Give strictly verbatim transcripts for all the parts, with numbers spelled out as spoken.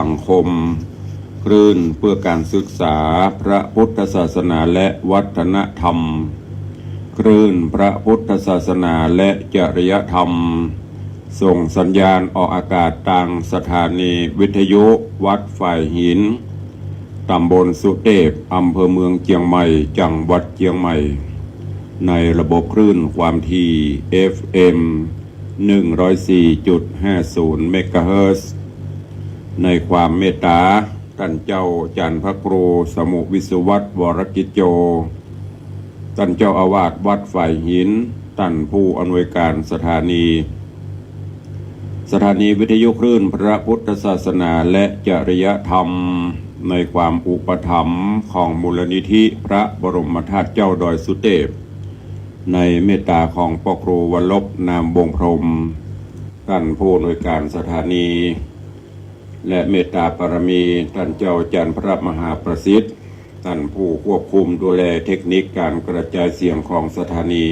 สังคม คลื่นเพื่อการศึกษาพระพุทธศาสนาและวัฒนธรรม คลื่นพระพุทธศาสนาและจริยธรรม ส่งสัญญาณออกอากาศตางสถานีวิทยุวัดฝายหิน ตำบลสุเตพ อำเภอเมืองเจียงใหม่ จังหวัดเจียงใหม่ ในระบบคลื่นความถี่ เอฟเอ็ม หนึ่งร้อยสี่จุดห้าศูนย์ เมกะเฮิรตซ์ ในความเมตตา ต้านเจ้าจันพระครูสมุวิสุวัต วรกิจโจ ต้านเจ้าอาวาสวัดฝายหิน ต้านผู้อำนวยการสถานี สถานีวิทยุคลื่นพระพุทธศาสนาและจริยธรรม ในความอุปถัมภ์ของมูลนิธิพระบรมธาตุเจ้าดอยสุเตพ ในเมตตาของป้อครูวรรบ นามวงศ์พรหม ต้านผู้อำนวยการสถานี และเมตตาบารมีต้านเจ้าอาจารย์พระมหาประสิทธิ์ ต้านผู้ควบคุมดูแลเทคนิคการกระจายเสียงของสถานี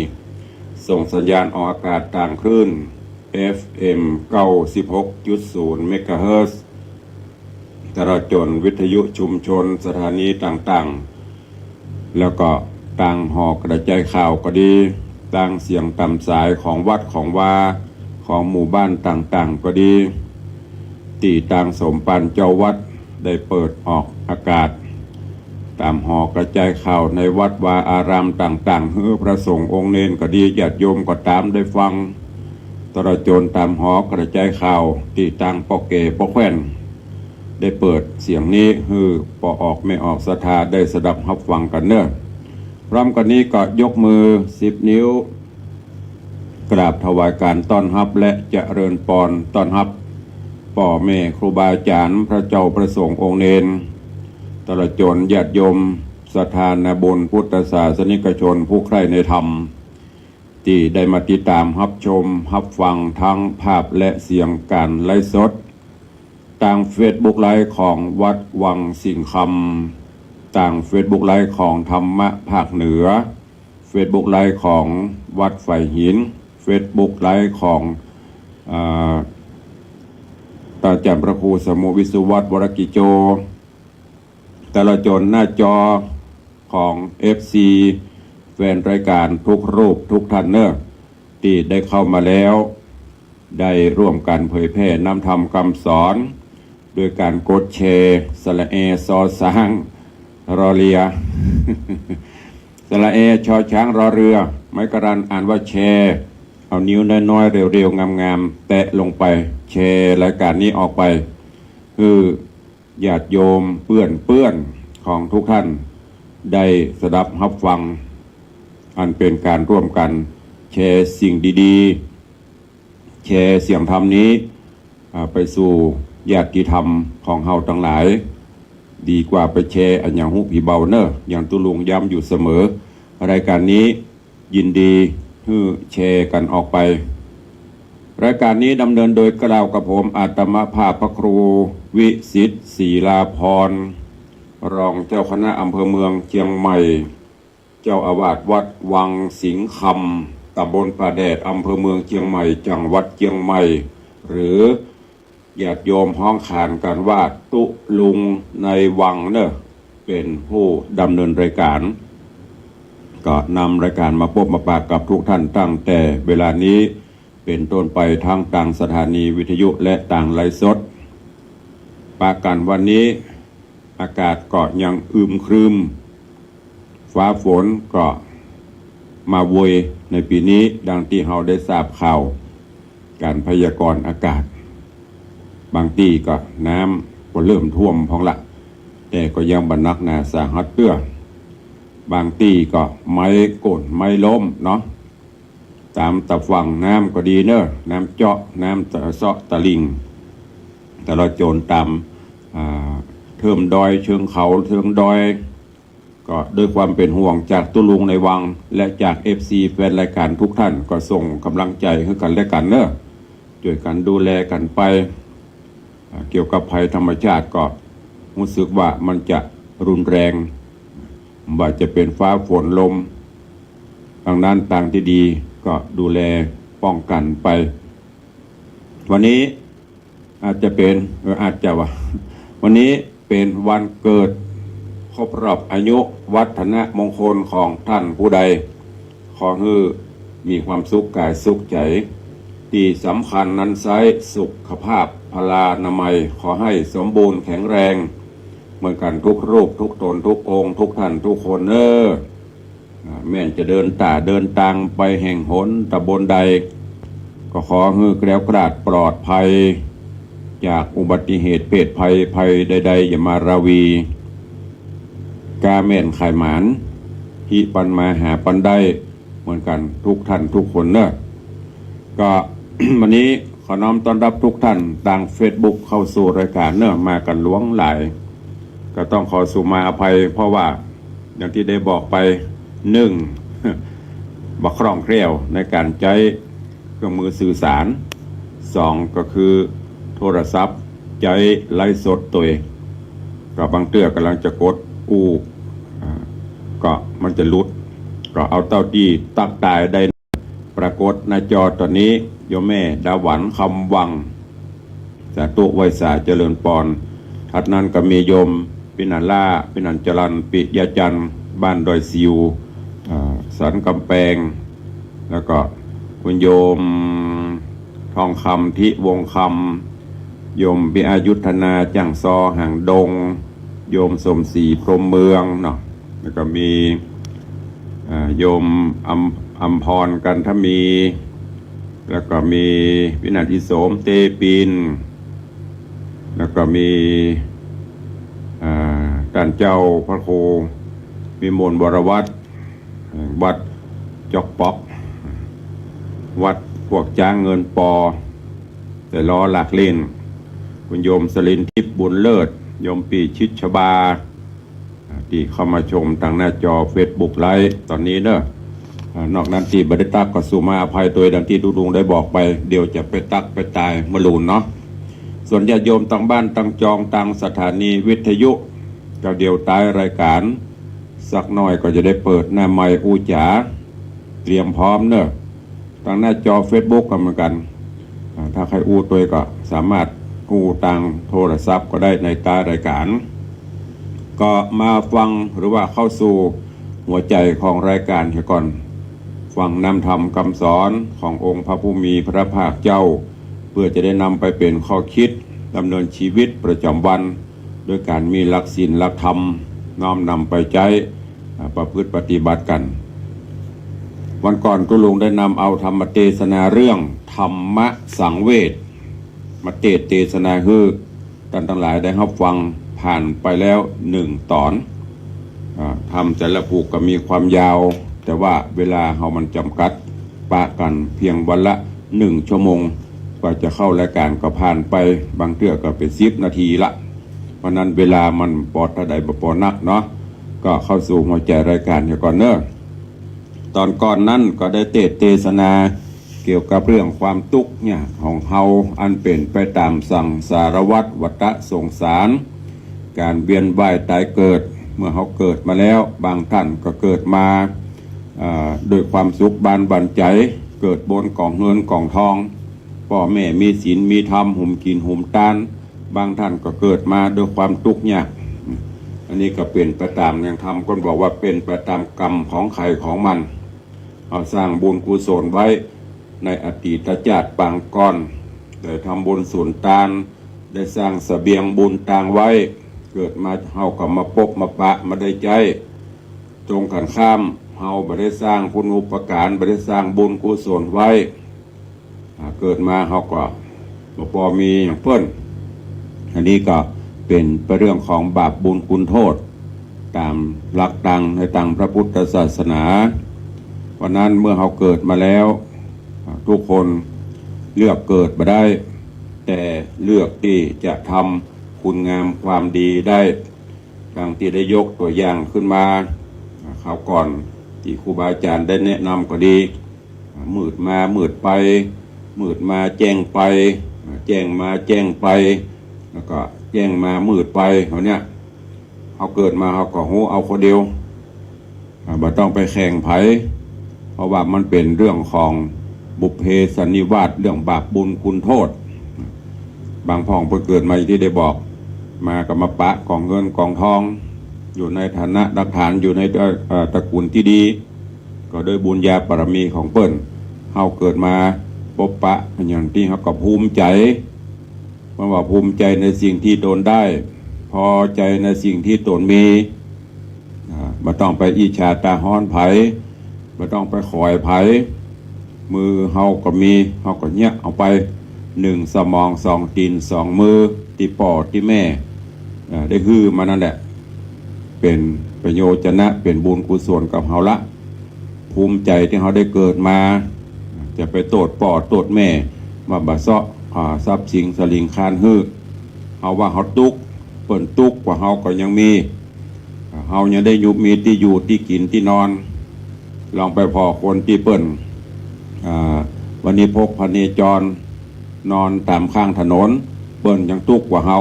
ส่งสัญญาณออกอากาศตางคลื่น เอฟเอ็ม เก้าสิบหกจุดศูนย์ เมกะเฮิรตซ์ ตลอดจ๋นวิทยุชุมชนสถานีต่างๆ แล้วก็ตางหอกระจายข่าวก็ดี ตางเสียงต๋ามสายของวัดของวา ของหมู่บ้านต่างๆ ก็ดี ตี้ตางสมภารเจ้าวัดได้เปิดออกอากาศ ต๋ามหอกระจายข่าวในวัดวาอารามต่างๆ หื้อพระสงฆ์องค์เณรก็ดี ญาติโยมก็ต๋ามได้ฟัง ตลอดจ๋นต๋ามหอกระจายข่าวตี้ตางป้อแก่ป้อแคว่น ได้เปิดเสียงนี้หื้อป้อออกแม่ออกศรัทธาได้สดับฮับฟังกั๋นเน่อ พร้อมกั๋นนี้ก็ยกมือสิบนิ้ว กราบถวายการต้อนฮับและเจริญปอนต้อนฮับ ป้อแม่ครูบาอาจารย์ พระเจ้าพระสงฆ์องค์เณร ตลอดจ๋นญาติโยมศรัทธานาบุญพุทธศาสนิกชนผู้ใคร่ในธรรม ตี้ได้มาติดต๋ามฮับชมฮับฟังทั้งภาพและเสียงการไลฟ์สด ตางเฟซบุ๊กไลฟ์ของวัดวังสิงห์คำ ตางเฟซบุ๊กไลฟ์ของธรรมะภาคเหนือ เฟซบุ๊กไลฟ์ของวัดฝายหิน เฟซบุ๊กไลฟ์ของ อ่า อาจารย์พระครูสมุวิสุวัต วรกิจโจ ตลอดจ๋นหน้าจอของเอฟซี แฟนรายการทุกรูปทุกท่านเน่อ ตี้ได้เข้ามาแล้ว ได้ร่วมกั๋นเผยแผ่นำธรรมคำสอน โดยการกดแชร์ สระแอ ซอช้าง รอเรือ สระแอ ชอช้าง รอเรือ ไม้กระดานอ่านว่าแชร์ เอานิ้วน้อยๆ เรียวๆ งามๆ แตะลงไป แชร์รายการนี้ออกไป หื้อญาติโยมเปื้อนๆ ของทุกท่านได้สดับฮับฟัง อันเป๋นการร่วมกั๋นแชร์สิ่งดีๆ แชร์เสียงธรรมนี้ อ่า ไปสู่ญาติธรรมของเฮาตังหลาย ดีกว่าไปแชร์อะหยังฮู้ผีเบาเน่อ อย่างตุ๊ลุงย้ำอยู่เสมอ รายการนี้ยินดีหื้อแชร์กั๋นออกไป รายการนี้ดำเนินโดยกล่าวกับผมอาตมาภาพพระครูวิสิทธิ์ ศรีลาภรณ์ รองเจ้าคณะอำเภอเมืองเจียงใหม่ เจ้าอาวาสวัดวังสิงห์คำ ตำบลป่าแดด อำเภอเมืองเจียงใหม่ จังหวัดเจียงใหม่ หรือญาติโยมฮ้องขานกั๋นว่าตุ๊ลุงในวังเน่อ เป๋นผู้ดำเนินรายการ ก็นำรายการมาปบมาปะกับทุกท่านตั้งแต่เวลานี้เป๋นต้นไป ทั้งตางสถานีวิทยุและตางไลฟ์สด ปะกั๋นวันนี้ อากาศก็ยังอึมครึม ฟ้าฝนก็มาโวยในปี๋นี้ ดังตี้เฮาได้ทราบข่าวก๋านพยากรณ์อากาศ บางตี้ก็น้ำก็เริ่มท่วมพ่องละ แต่ก็ยังบ่หนักหนาสาหัสเตื้อ บางตี้ก็ไม้โก่นไม้ล้มเนาะ ต๋ามตะฝั่งน้ำก็ดีเน่อ น้ำเจาะ น้ำเซาะตะลิ่ง ตลอดจ๋นต๋าม อ่า เทิงดอย เชิงเขา เทิงดอย ก็ด้วยความเป๋นห่วงจากตุ๊ลุงในวัง และจากเอฟซี แฟนรายการทุกท่าน ก็ส่งก๋ำลังใจ๋หื้อกั๋นและกั๋นเน่อ จ้วยกั๋นดูแลกั๋นไป อ่า เกี่ยวกับภัยธรรมชาติก็ฮู้สึกว่ามันจะรุนแรง บ่าจะเป๋นฟ้าฝนลม ดังนั้นตางตี้ดีก็ดูแลป้องกั๋นไป วันนี้อาจจะเป๋น เออ อาจจะว่า วันนี้เป๋นวันเกิด ครบรอบอายุวัฒนมงคลของต้านผู้ใด ขอหื้อมีความสุขก๋ายสุขใจ๋ ตี้สำคัญนั้นไส้สุขภาพพลานามัย ขอหื้อสมบูรณ์แข็งแรง เหมือนกั๋นทุกรูปทุกต๋นทุกองค์ทุกต้านทุกคนเน่อ อ่า แม้นจะเดินต้าเดินตางไปแห่งหนต๋ำบลใด ก็ขอหื้อแคล้วคลาดปลอดภัย จากอุบัติเหตุเพศภัยภัยใดๆ อย่ามาราวี ก๊าแม่นขายหมาน ฮิปันมาหาปันได้ เหมือนกั๋นทุกต้านทุกคนเน่อ ก็ วันนี้ขอน้อมต้อนรับทุกต้านตางเฟซบุ๊กเข้าสู่รายก๋านเน่อ มากั๋นหลวงหลาย ก็ต้องขอสุมาอภัย เพราะว่าอย่างตี้ได้บอกไป นึ่ง บ่คล่องแคล่วในก๋านใจ๊เครื่องมือสื่อสาร สอง ก็คือโทรศัพท์ใจ๊ไลฟ์สดตวย ก็บางเตื้อก่ำลังจะกดอู้ อ่า ก็มันจะหลุด ก็เอาเต้าตี้ตักตายได้ ปรากฏหน้าจอต๋อนนี้ โยมแม่ดาหวัน คำวัง สาธุไหว้สาเจริญปอน ถัดนั้นก็มีโยมปิณาล่า ปิณัญจรัน ปิยะจันทร์ บ้านดอยสิว อ่า สันก๋ำแปง แล้วก็คุณโยมทองคำ ทิวงศ์คำ โยมปิอายุทธนา จ้างซอ หางดง โยมสมศรี พรหมเมืองเนาะ แล้วก็มี อ่า โยมอำ อำพร กันทมี แล้วก็มีปิณาธิโสม เตปิน แล้วก็มี อ่า ต้านเจ้าพระครูวิมลวรวัฒน์ วัดจ๊อกป๊อก วัดพวกจ๊างเงินปอ แต่ล้อหลากเล่น คุณโยมสลินทิพย์ บุญเลิศ โยมปีชิตชบา อ่า ตี้เข้ามาชมตางหน้าจอเฟซบุ๊กไลฟ์ต๋อนนี้เน่อ อ่า นอกนั้นตี้บ่ได้ตักก็สุมาอภัยตวยดังตี้ลุงได้บอกไป เดี๋ยวจะไปตักไปตายเมื่อลูนเนาะ ส่วนญาติโยมตางบ้านตางจองตางสถานีวิทยุ ก็เดี๋ยวต้ายรายก๋านสักหน่อยก็จะได้เปิดหน้าไมค์อู้จ๋า เตรียมพร้อมเน่อ ตางหน้าจอเฟซบุ๊กก็เหมือนกั๋น อ่า ถ้าใค่อู้ตวยก็สามารถอู้ตางโทรศัพท์ก็ได้ในต้ายรายก๋าน ก็มาฟังหรือว่าเข้าสู่หัวใจ๋ของรายก๋านเหียก่อน ฟังนำธรรมกำสอนขององค์พระผู้มีพระภาคเจ้า เพื่อจะได้นำไปเป๋นข้อคิดดำเนินชีวิตประจ๋ำวัน โดยก๋านมีหลักศีลหลักธรรม น้อมนำไปใจ๊ อ่า ประพฤติปฏิบัติกั๋น วันก่อนตุ๊ลุงได้นำเอาธรรมเตสนาเรื่องธรรมสังเวช มาเตสน์เตสนาหื้อต้านตังหลายได้ฮับฟัง ผ่านไปแล้วนึ่งต๋อน อ่า ธรรมแต่ละผูกก็มีความยาว แต่ว่าเวลาเฮามันจ๋ำกัด ปะกั๋นเพียงวันละนึ่งชั่วโมง กว่าจะเข้ารายก๋านก็ผ่านไป บางเตื้อก็เป๋นสิบนาทีละ เพราะนั้นเวลามันปอเต้าใดบ่ปอนักเนาะ ก็เข้าสู่หัวใจ๋รายก๋านเหียก่อนเน่อ ต๋อนก่อนนั้นก็ได้เตสน์เตสนาเกี่ยวกับเรื่องความตุ๊กข์ยากของเฮา อันเป๋นไปต๋ามสังสารวัฏ วัฏสงสาร ก๋านเวียนว่ายต๋ายเกิด เมื่อเฮาเกิดมาแล้ว บางต้านก็เกิดมา อ่า โดยความสุขบานบั่นใจ๋ เกิดบนก๋องเงินก๋องทอง ป้อแม่มีศีลมีธรรม หุมกิ๋นหุมตาน บางต้านก็เกิดมาโดยความตุ๊กข์ยาก อันนี้ก็เป๋นไปต๋ามอย่างธรรมเปิ้นบอกว่าเป๋นไปต๋ามกรรมของใผของมัน เฮาสร้างบุญกุศลไว้ในอดีตจาติปางก่อน ได้ทำบุญสุนตาน ได้สร้างเสบียงบุญตางไว้ เกิดมาเฮาก็มาปบมาปะมาได้ใจ๊ ตรงกั๋นข้าม เฮาบ่ได้สร้างคุณูปการ บ่ได้สร้างบุญกุศลไว้ อ่า เกิดมาเฮาก็บ่ปอมีอย่างเปิ้น อันนี้ก็เป๋นไปเรื่องของบาปบุญคุณโทษ ต๋ามหลักตังในตังพระพุทธศาสนา เพราะนั้นเมื่อเฮาเกิดมาแล้ว อ่า ทุกคนเลือกเกิดบ่ได้ แต่เลือกตี้จะทำคุณงามความดีได้ ดังตี้ได้ยกตั๋วอย่างขึ้นมา อ่า คราวก่อนตี้ครูบาอาจ๋ารย์ได้แนะนำก็ดี อ่า มืดมามืดไป มืดมาแจ้งไป อ่า แจ้งมาแจ้งไป แล้วก็แจ้งมามืดไป เฮาเนี่ย เฮาเกิดมาเฮาก็ฮู้เอาคนเดียว อ่า บ่ต้องไปแข่งใผ เพราะว่ามันเป๋นเรื่องของบุพเพสันนิวาส เรื่องบาปบุญคุณโทษ บางพ่องเปิ้นเกิดมาอย่างตี้ได้บอก มาก็มาปะก๋องเงินก๋องทอง อยู่ในฐานะหลักฐาน อยู่ใน เอ่อ ตระกูลตี้ดี ก็ด้วยบุญญาบารมีของเปิ้น เฮาเกิดมาปบปะอย่างตี้เฮาก็ภูมิใจ๋ เปิ้นว่าภูมิใจ๋ในสิ่งตี้ตนได้ พอใจ๋ในสิ่งตี้ตนมี อ่า บ่ต้องไปอิจฉาตาฮ้อนใผ บ่ต้องไปขอยใผ มือเฮาก็มี เฮาก็เยียะเอาไป นึ่งสมอง สองตี๋น สองมือ ตี้ป้อตี้แม่ อ่า ได้หื้อมานั่นแหละ เป๋นประโยชนะ เป๋นบุญกุศลกับเฮาละ ภูมิใจ๋ตี้เฮาได้เกิดมา จะไปโต้ษป้อโต้ษแม่ ว่าบ่าเซาะ อ่า ทรัพย์สินสลิงคานหื้อ เฮาว่าเฮาตุ๊กข์ เปิ้นตุ๊กข์กว่าเฮาก็ยังมี เฮายังได้อยู่ มีตี้อยู่ตี้กิ๋นตี้นอน ลองไปผ่อคนตี้เปิ้น อ่า วะเนพกพเนจร นอนต๋ามข้างถนน เปิ้นยังตุ๊กข์กว่าเฮา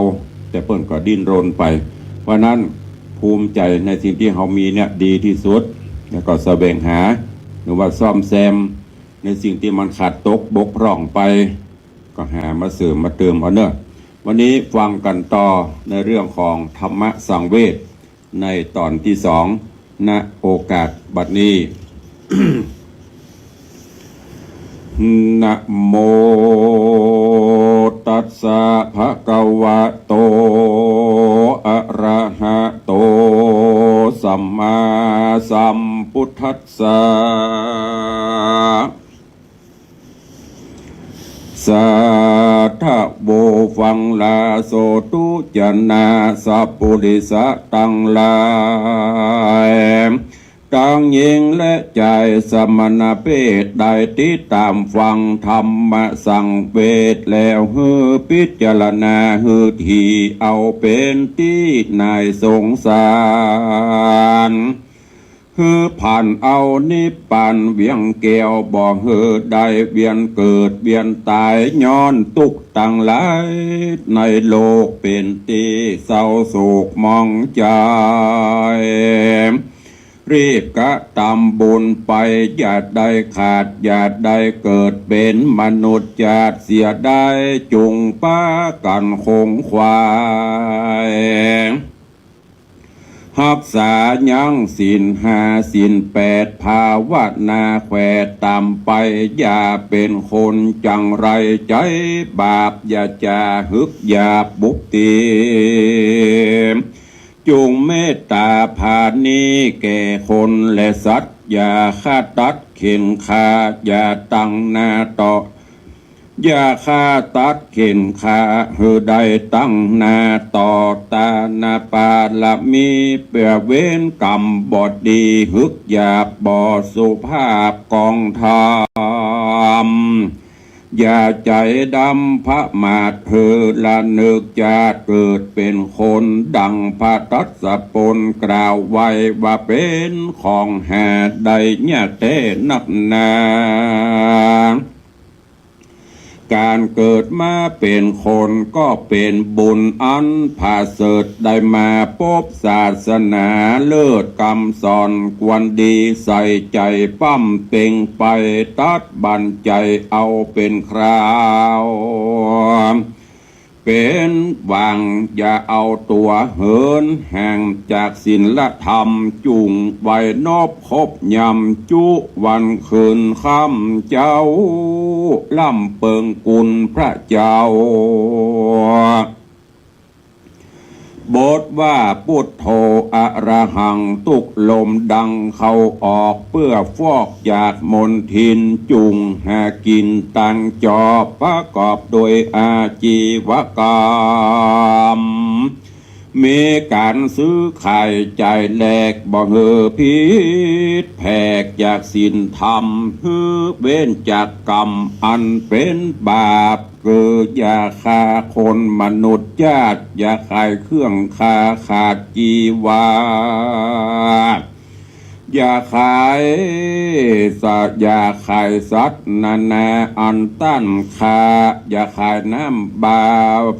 แต่เปิ้นก็ดิ้นรนไป เพราะนั้นภูมิใจ๋ในสิ่งตี้เฮามีเนี่ยดีตี้สุด แล้วก็แสวงหา หรือว่าซ่อมแซมในสิ่งตี้มันขาดตกบกพร่องไป ก็หามาเสริมมาเติมเอาเน่อ วันนี้ฟังกั๋นต่อในเรื่องของธรรมสังเวช ในต๋อนตี้สอง ณ โอกาสบัดนี้ นะโมตัสสะ ภะคะวะโต อะระหะโต สัมมาสัมพุทธัสสะ สาธุ ฟังลาโสตุจะนาสัพปุริสะตังหลาย ตังญิงและจายสมณเพศ ได้ติดต๋ามฟังธรรมสังเวชแล้ว หื้อพิจารณาหื้อถี่ เอาเป๋นตี้หน่ายสงสาร หื้อผ่านเอานิพพานเวียงแก้ว บ่หื้อได้เวียนเกิดเวียนต๋าย ย้อนตุ๊กข์ตังหลายในโลก เป๋นตี้เศร้าโศกหมองใจ๋ รีบกระตำบุญไป อย่าได้ขาด อย่าได้เกิดเป๋นมนุษย์จาติเสียได้ จุ่งปากั๋นขงขวาย ฮักษายั้งศีลห้าศีลแปด ภาวนาแขว่ต๋ามไป อย่าเป๋นคนจังไรใจ๋บาป อย่าจ๋าหึกหยาบบุบตี๋ จุ่งเมตต๋าผาณีแก่คนและสัตว์ อย่าฆ่าตัดเข็ญฆ่า อย่าตั้งหน้าต่อ อย่าฆ่าตัดเข็ญฆ่า หื้อได้ตั้งหน้าต่อตานปารมี เปื้อเวรกรรมบ่ดี หึกหยาบบ่สุภาพ กองธรรม อย่าใจ๋ดำประมาท หื้อระนึกจาติเกิดเป๋นคน ดังพระทศพลกล่าวไว้ว่า เป๋นของหาได้ยากแต๊นักหนา ก๋านเกิดมาเป๋นคนก็เป๋นบุญอันประเสริฐ ได้มาปบศาสนาเลิศกำสอนควรดี ใส่ใจ๋ป๊ำเต็งไป ตัดบั้นใจ๋เอาเป๋นคราว เป๋นหวังอย่าเอาตั๋วเหินห่างจากศีลธรรม จุ่งไหว้นบคบยำจุวันคืนค่ำ เจ้าลำเปิงคุณพระเจ้า บทว่า พุทโธ อะระหัง ทุกลมดังเข้าออก เปื้อฟอกจากมลทิน จุ่งหากิ๋นตังจอบ ประกอบโดยอาจีวกรรม มีก๋านซื้อขายจ่ายแลก บ่หื้อผิดแผกจากศีลธรรม หื้อเว้นจากกรรมอันเป๋นบาป คืออย่าฆ่าคนมนุษย์จาติ อย่าขายเครื่องฆ่าขาดจีวา อย่าขายสะ อย่าขายสัตว์นานาอันต้านฆ่า อย่าขายน้ำบา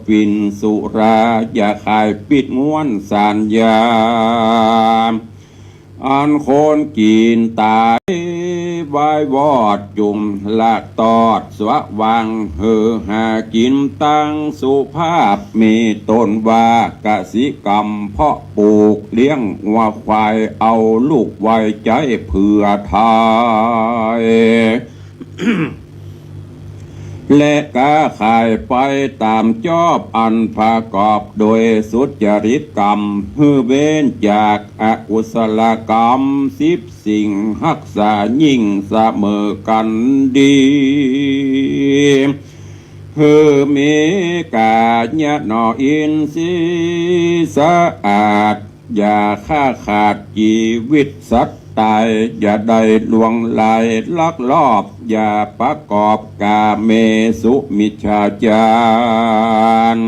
ฝิ่นสุรา อย่าขายปิ๊ดง่วนสานยา อันคนกิ๋นต๋าย บ ไปวอดจุ่มละตอดสว่าง หื้อหากิ๋นตังสุภาพ มีต้นว่ากสิกรรมเพาะปลูก เลี้ยงงัวควาย เอาลูกไว้ใจ๊เผื่อทาย และก๊าขายไปต๋ามจอบ อันประกอบโดยสุจริตกรรม หื้อเว้นจากอกุศลกรรม สิบสิ่งฮักษายิ่งเสมอกั๋นดี หื้อมีก๋ายะหนออินทรีย์สะอาด อย่าฆ่าขาดจีวิตสัตว์ต๋าย อย่าได้ล่วงลายลักลอบ อย่าประกอบกาเมสุมิจฉาจาร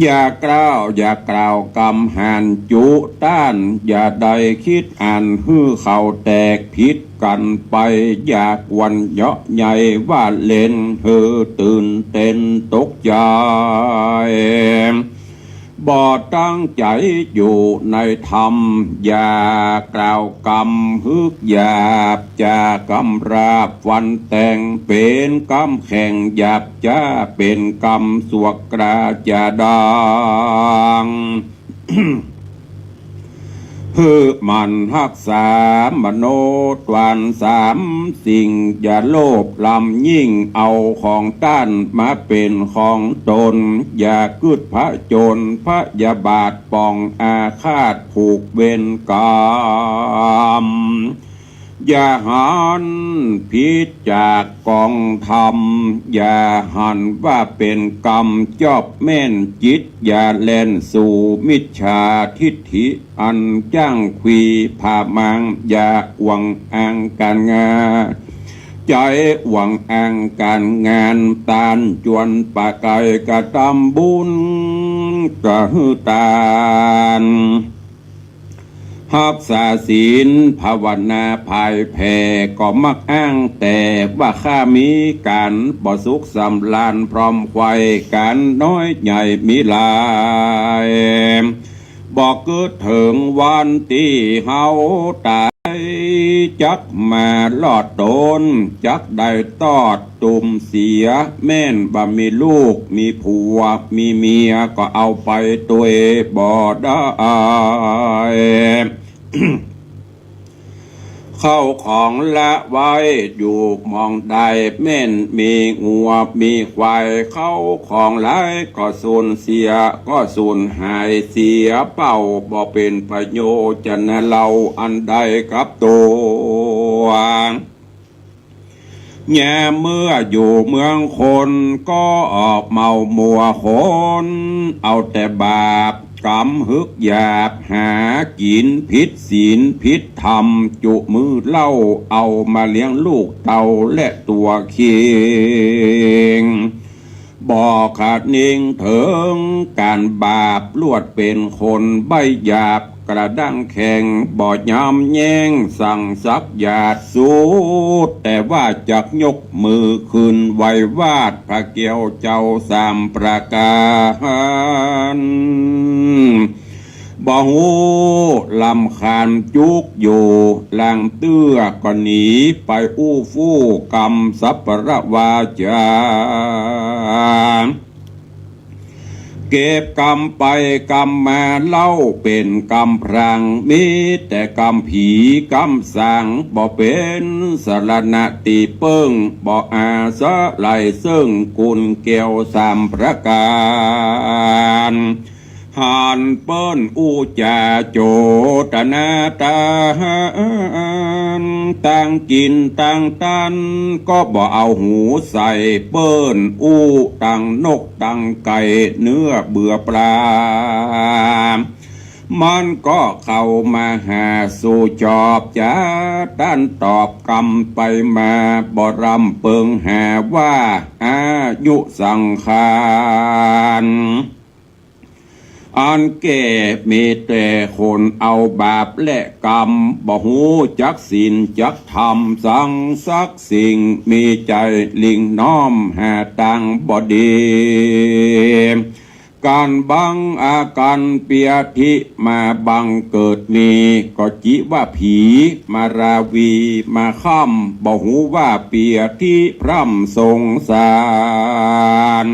อย่ากล่าว อย่ากล่าวกำหาญจุต้าน อย่าได้กึ๊ดอันหื้อเขาแตกผิดกั๋นไป อย่ากวนเยาะใหญ่ว่าเล่น หื้อตื่นเต้นตกใจ๋ บ่ตั้งใจ๋อยู่ในธรรม อย่ากล่าวกำหืกหยาบ จ๋ากำราบฟันแตง เป๋นกำแข็งหยาบจ๊า เป๋นกำสวกกราจ๋าดัง หื้อหมั่นฮักษามโนทวารสามสิ่ง อย่าโลภล้ำยิ่ง เอาของต้านมาเป๋นของตน อย่ากึ๊ดผจญพยาบาท ปองอาฆาตผูกเวรกรรม อย่าหันผิดจากกองธรรม อย่าหันว่าเป๋นกรรมจอบแม่น จิตอย่าแล่นสู่มิจฉาทิฏฐิ อันจ้างขวีผามัง อย่าอวงอ้างก๋านงาน ใจ๋อวงอ้างก๋านงาน ต้านจวนปะไก๋กระตำบุญ กระหื้อต้าน ฮักษาศีลภาวนาผายแผ่ ก็มักอ้างแต่ว่าข้ามีก๋านบ่สุขสำราญ พร้อมใฝ่ก๋านน้อยใหญ่มีหลาย บ่กึ๊ดเถิงวันตี้เฮาต๋าย จักมารอดต๋น จักได้ตอด ตุ่มเสีย แม่นบ่มีลูก มีผัว มีเมีย ก็เอาไปตวยบ่ได้ เข้าของละไว้อยู่หม่องใด แม่นมีงัว มีควาย เข้าของหลายก็สูญเสีย ก็สูญหายเสียเป้า บ่เป๋นประโยชน์จะนะเล่าอันใดกับตั๋ว ยามเมื่ออยู่เมืองคน ก็ออกเมามัวคน เอาแต่บาปกรรมหืกหยาบ หากิ๋นผิดศีลผิดธรรม จุมือเล่าเอามาเลี้ยงลูกเต้าและตั๋วเอง บ่คะเน่งเถิงก๋านบาป ลวดเป๋นคนใบ้หยาบ กระด้างแข็ง บ่ยอมแย้งสั่งสักหยาดสุด แต่ว่าจักยกมือขึ้นไหว้วาดพระแก้วเจ้าสามประก๋าน บ่ฮู้รำคาญจุกอยู่ ลางเตื้อก็หนีไปอู้ฟู่กำสัปปะวาจา เก็บกำไปกำมาเล่าเป๋นกำพราง มีแต่กำผีกำสาง บ่เป๋นสรณะตี้เปิ้ง บ่อาศัยเซิ่งกุนแก้วสามประก๋าน หันเปิ้นอู้จ๋าโจตนาตาน ตังกิ๋นตังตัน ก็บ่เอาหูใส่ เปิ้นอู้ตังนกตังไก่ เนื้อเบื่อปลา มันก็เข้ามาหาสู่จอบจ๋า ต้านตอบกำไปมา บ่ร่ำเปิงหาว่าอายุสังขาร อันแก่มีแต่คนเอาบาปและกรรม บ่ฮู้จักศีลจักธรรมสังสักสิ่ง มีใจ๋หลิ่งน้อมหาตางบ่ดี ก๋านบังอาก๋านเปียทิมาบังเกิดนี้ ก็จิว่าผีมาราวีมาค่ำ บ่ฮู้ว่าเปียทิพร่ำสงสาร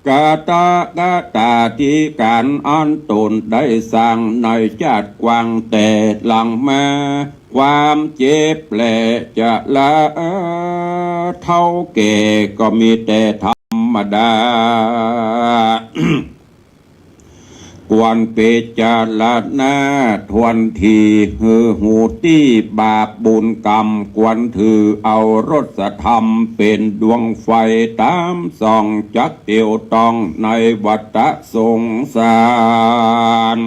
กะตะกะตาธิก๋านอันต๋นได้สร้างในจาติกวางแต่หลังมา ความเจ็บแลจะละเฒ่าแก่ก็มีแต่ธรรมดา ควรพิจารณาถ้วนที หื้อฮู้ตี้บาปบุญกรรม ควรถือเอารสธรรมเป๋นดวงไฟต๋ามส่อง จักเตียวต้องในวัฏสงสาร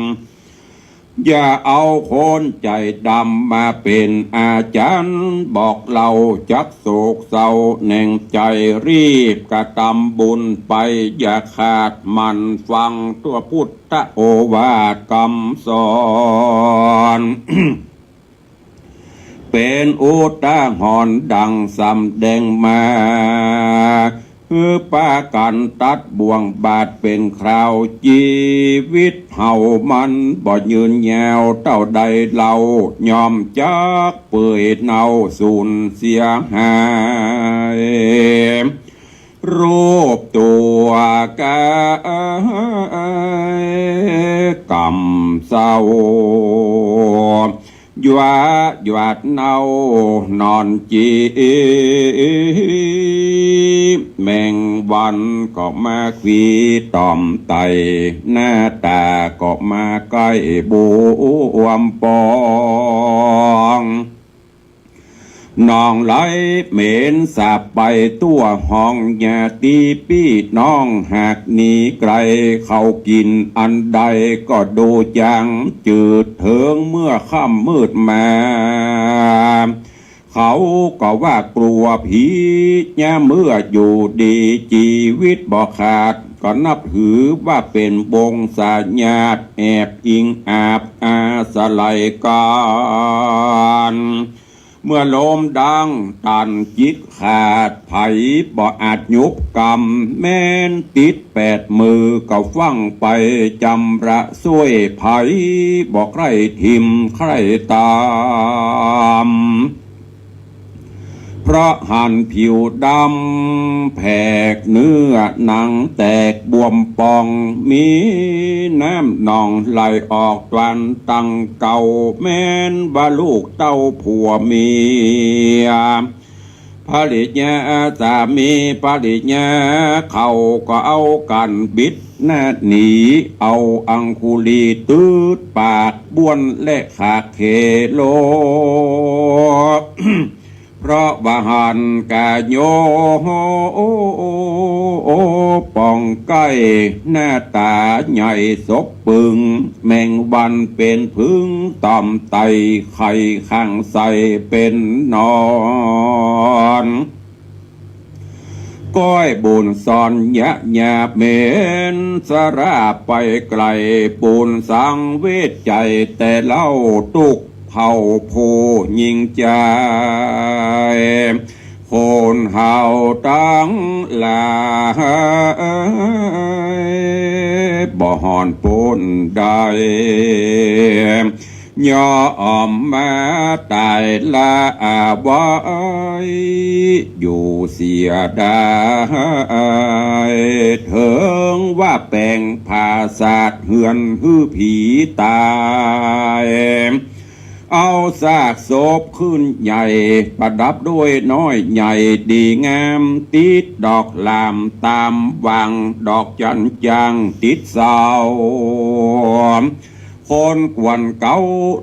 อย่าเอาคนใจ๋ดำมาเป๋นอาจ๋ารย์บอกเล่า จักโศกเศร้าแหนงใจ๋ รีบกระตำบุญไปอย่าขาด หมั่นฟังตั๋วพุทธโอวาทกำสอน เป๋นอุตาหรณ์ดังสำแดงมา หื้อปากั๋นตัดบ่วงบาดเป๋นคราว จีวิตเฮามันบ่ยืนยาวเต้าใดเล่า ย่อมจักเปื่อยเน่าสูญเสียหาย รูปตั๋วก๋ายกำเศร้า หยาดหยาดเน่านอนจี แมงวันก็มาขวีต่อมไต่ หน้าต๋าก็มาใก้บวมปอง หนองไหลเหม็นสาบไปทั่วห้อง ญาติปี้น้องหากหนีไก๋ เขากิ๋นอันใดก็ดูจางจืด เถิงเมื่อค่ำมืดมา เขาก็ว่ากลัวผี ยามเมื่ออยู่ดีจีวิตบ่ขาด ก็นับถือว่าเป๋นวงศาญาติ แอบอิงอาบอาศัยกั๋น เมื่อลมดังตันจิตขาด ใผบ่อาจยุบกำ แม้นติดแปดมือก็ฟั่งไปจำระซ่วย ใผบ่ใคร่ถิ่มใคร่ตาม เพราะหันผิวดำแผก เนื้อหนังแตกบวมปอง มีน้ำหนองไหลออกตวนตังเก่า แม้นว่าลูกเต้าผัวเมีย ภริยาสามีภริยา เขาก็เอากั๋นบิดหน้าหนี เอาอังคุลีตืดปากบ้วนและขากเขโล เพราะว่าหันก๋าโยปองใก้ หน้าต๋าใหญ่สกปึง แมงวันเป๋นผึ้งต่อมไต่ ไข่ข้างใส่เป๋นหนอน ก้อยบุญสอนยะยาเป๋นสาราไปไก๋ บุญสังเวชใจ๋แต่เล่า ตุ๊กข์เผ่าผู้ยิ่งใจ๋ คนเฮาตังหลาย บ่ฮอดป๊นได้ ย่อมมาต๋ายละอาไว้ อยู่เสียดาย เถิงว่าแป๋งผาสาทเฮือนหื้อผีต๋าย เอาซากศพขึ้นใหญ่ ประดับด้วยน้อยใหญ่ดีงาม ติดดอกหลามต๋ามวัง ดอกจันจางติดเสา คนกวนเก๊า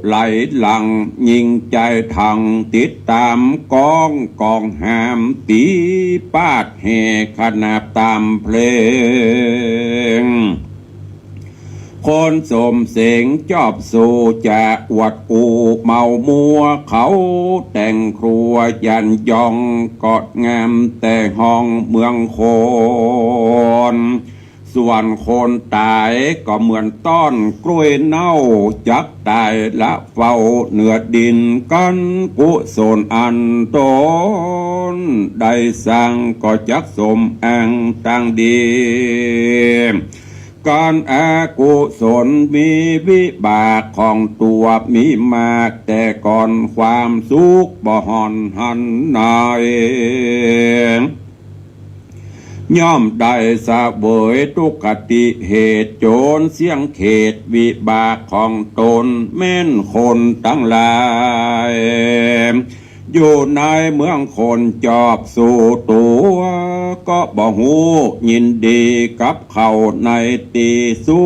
ไหลหลัง ยิ่งใจ๋ถังติดต๋ามกอง กองหามตี๋ปาดแห่ขนาบต๋ามเพลง คนสมเสงจอบสู่จะอวดกูเมามัว เขาแต่งครัวยันยอง ก็งามแต่ห้องเมืองคน ส่วนคนต๋ายก็เหมือนต้อนกล้วยเน่า จักต๋ายละเฝ้าเหนือดิน กั๋นกุศลอันต๋นได้สร้าง ก็จักสมอ้างตางดี ก๋านอกุศลมีวิบากของตั๋วมีมากแต่ก่อน ความสุขบ่ห่อนหันใน ย่อมได้เสวยทุกขติเหตุ โจรเสี้ยงเขตวิบากของต๋น แม่นคนตังหลาย อยู่ในเมืองคนจอบสู่ตั๋ว ก็บ่ฮู้ยินดีกับเขาในตี้สุ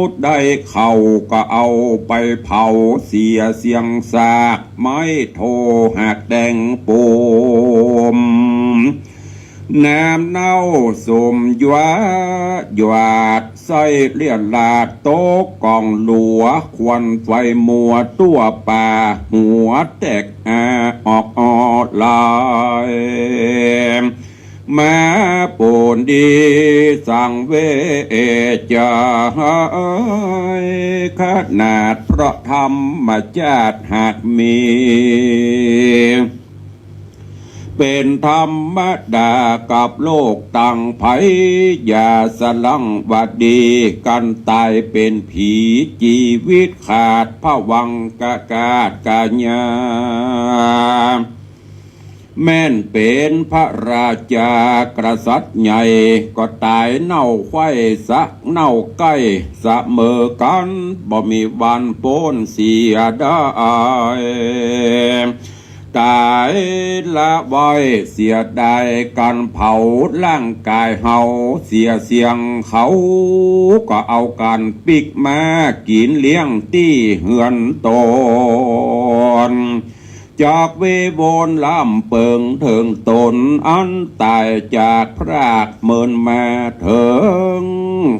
ด ได้เขาก็เอาไปเผาเสียเสี้ยงซาก ไม้โทหากแดงปูม น้ำเน่าสุมยวาหยาด ไส้เลียดลาดตกก๋องหลัว ควันไฟมัวตั้วป่า หัวแตกอาออกออลาย มาปูนดีสังเวชใจ ขนาดเพราะธรรมจาติหากมี เป๋นธรรมดากับโลกตังไผ อย่าสะหลั้งว่าดี กั๋นต๋ายเป๋นผี จีวิตขาดผวังค์กะกาดกะยา แม่นเป๋นพระราชากษัตริย์ใหญ่ ก็ต๋ายเน่าไขว้สักเน่าใก้เสมอกั๋น บ่มีวันป๊นเสียได้ ต๋ายละไว้เสียดาย กั๋นเผาร่างก๋ายเฮาเสียเสี้ยง เขาก็เอากั๋นปิ๊กมากิ๋นเลี้ยงตี้เฮือนต๋น จากเวโวนล้ำเปิงเถิงต๋น อันต๋ายจากพรากเมินมาเถิง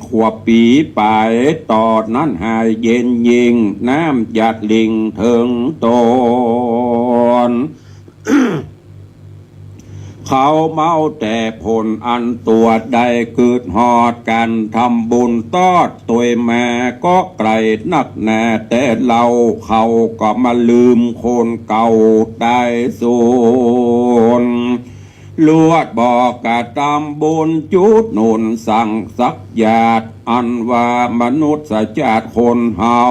ขวบปี๋ป๋าย ต๋อนนั้นหายเย็นยิ่ง น้ำหยาดลิ่งเถิงต๋น เขาเมาแต่ผลอันตั๋วได้ กึ๊ดฮอดกั๋นทำบุญตอดตวยมา ก็ไก๋นักหนาแต่เล่า เขาก็มาลืมคนเก่าต๋ายสูญ ลวดบ่กระตำบุญจุดหนุนสังสักหยาด อันว่ามนุษย์จาติคนเฮา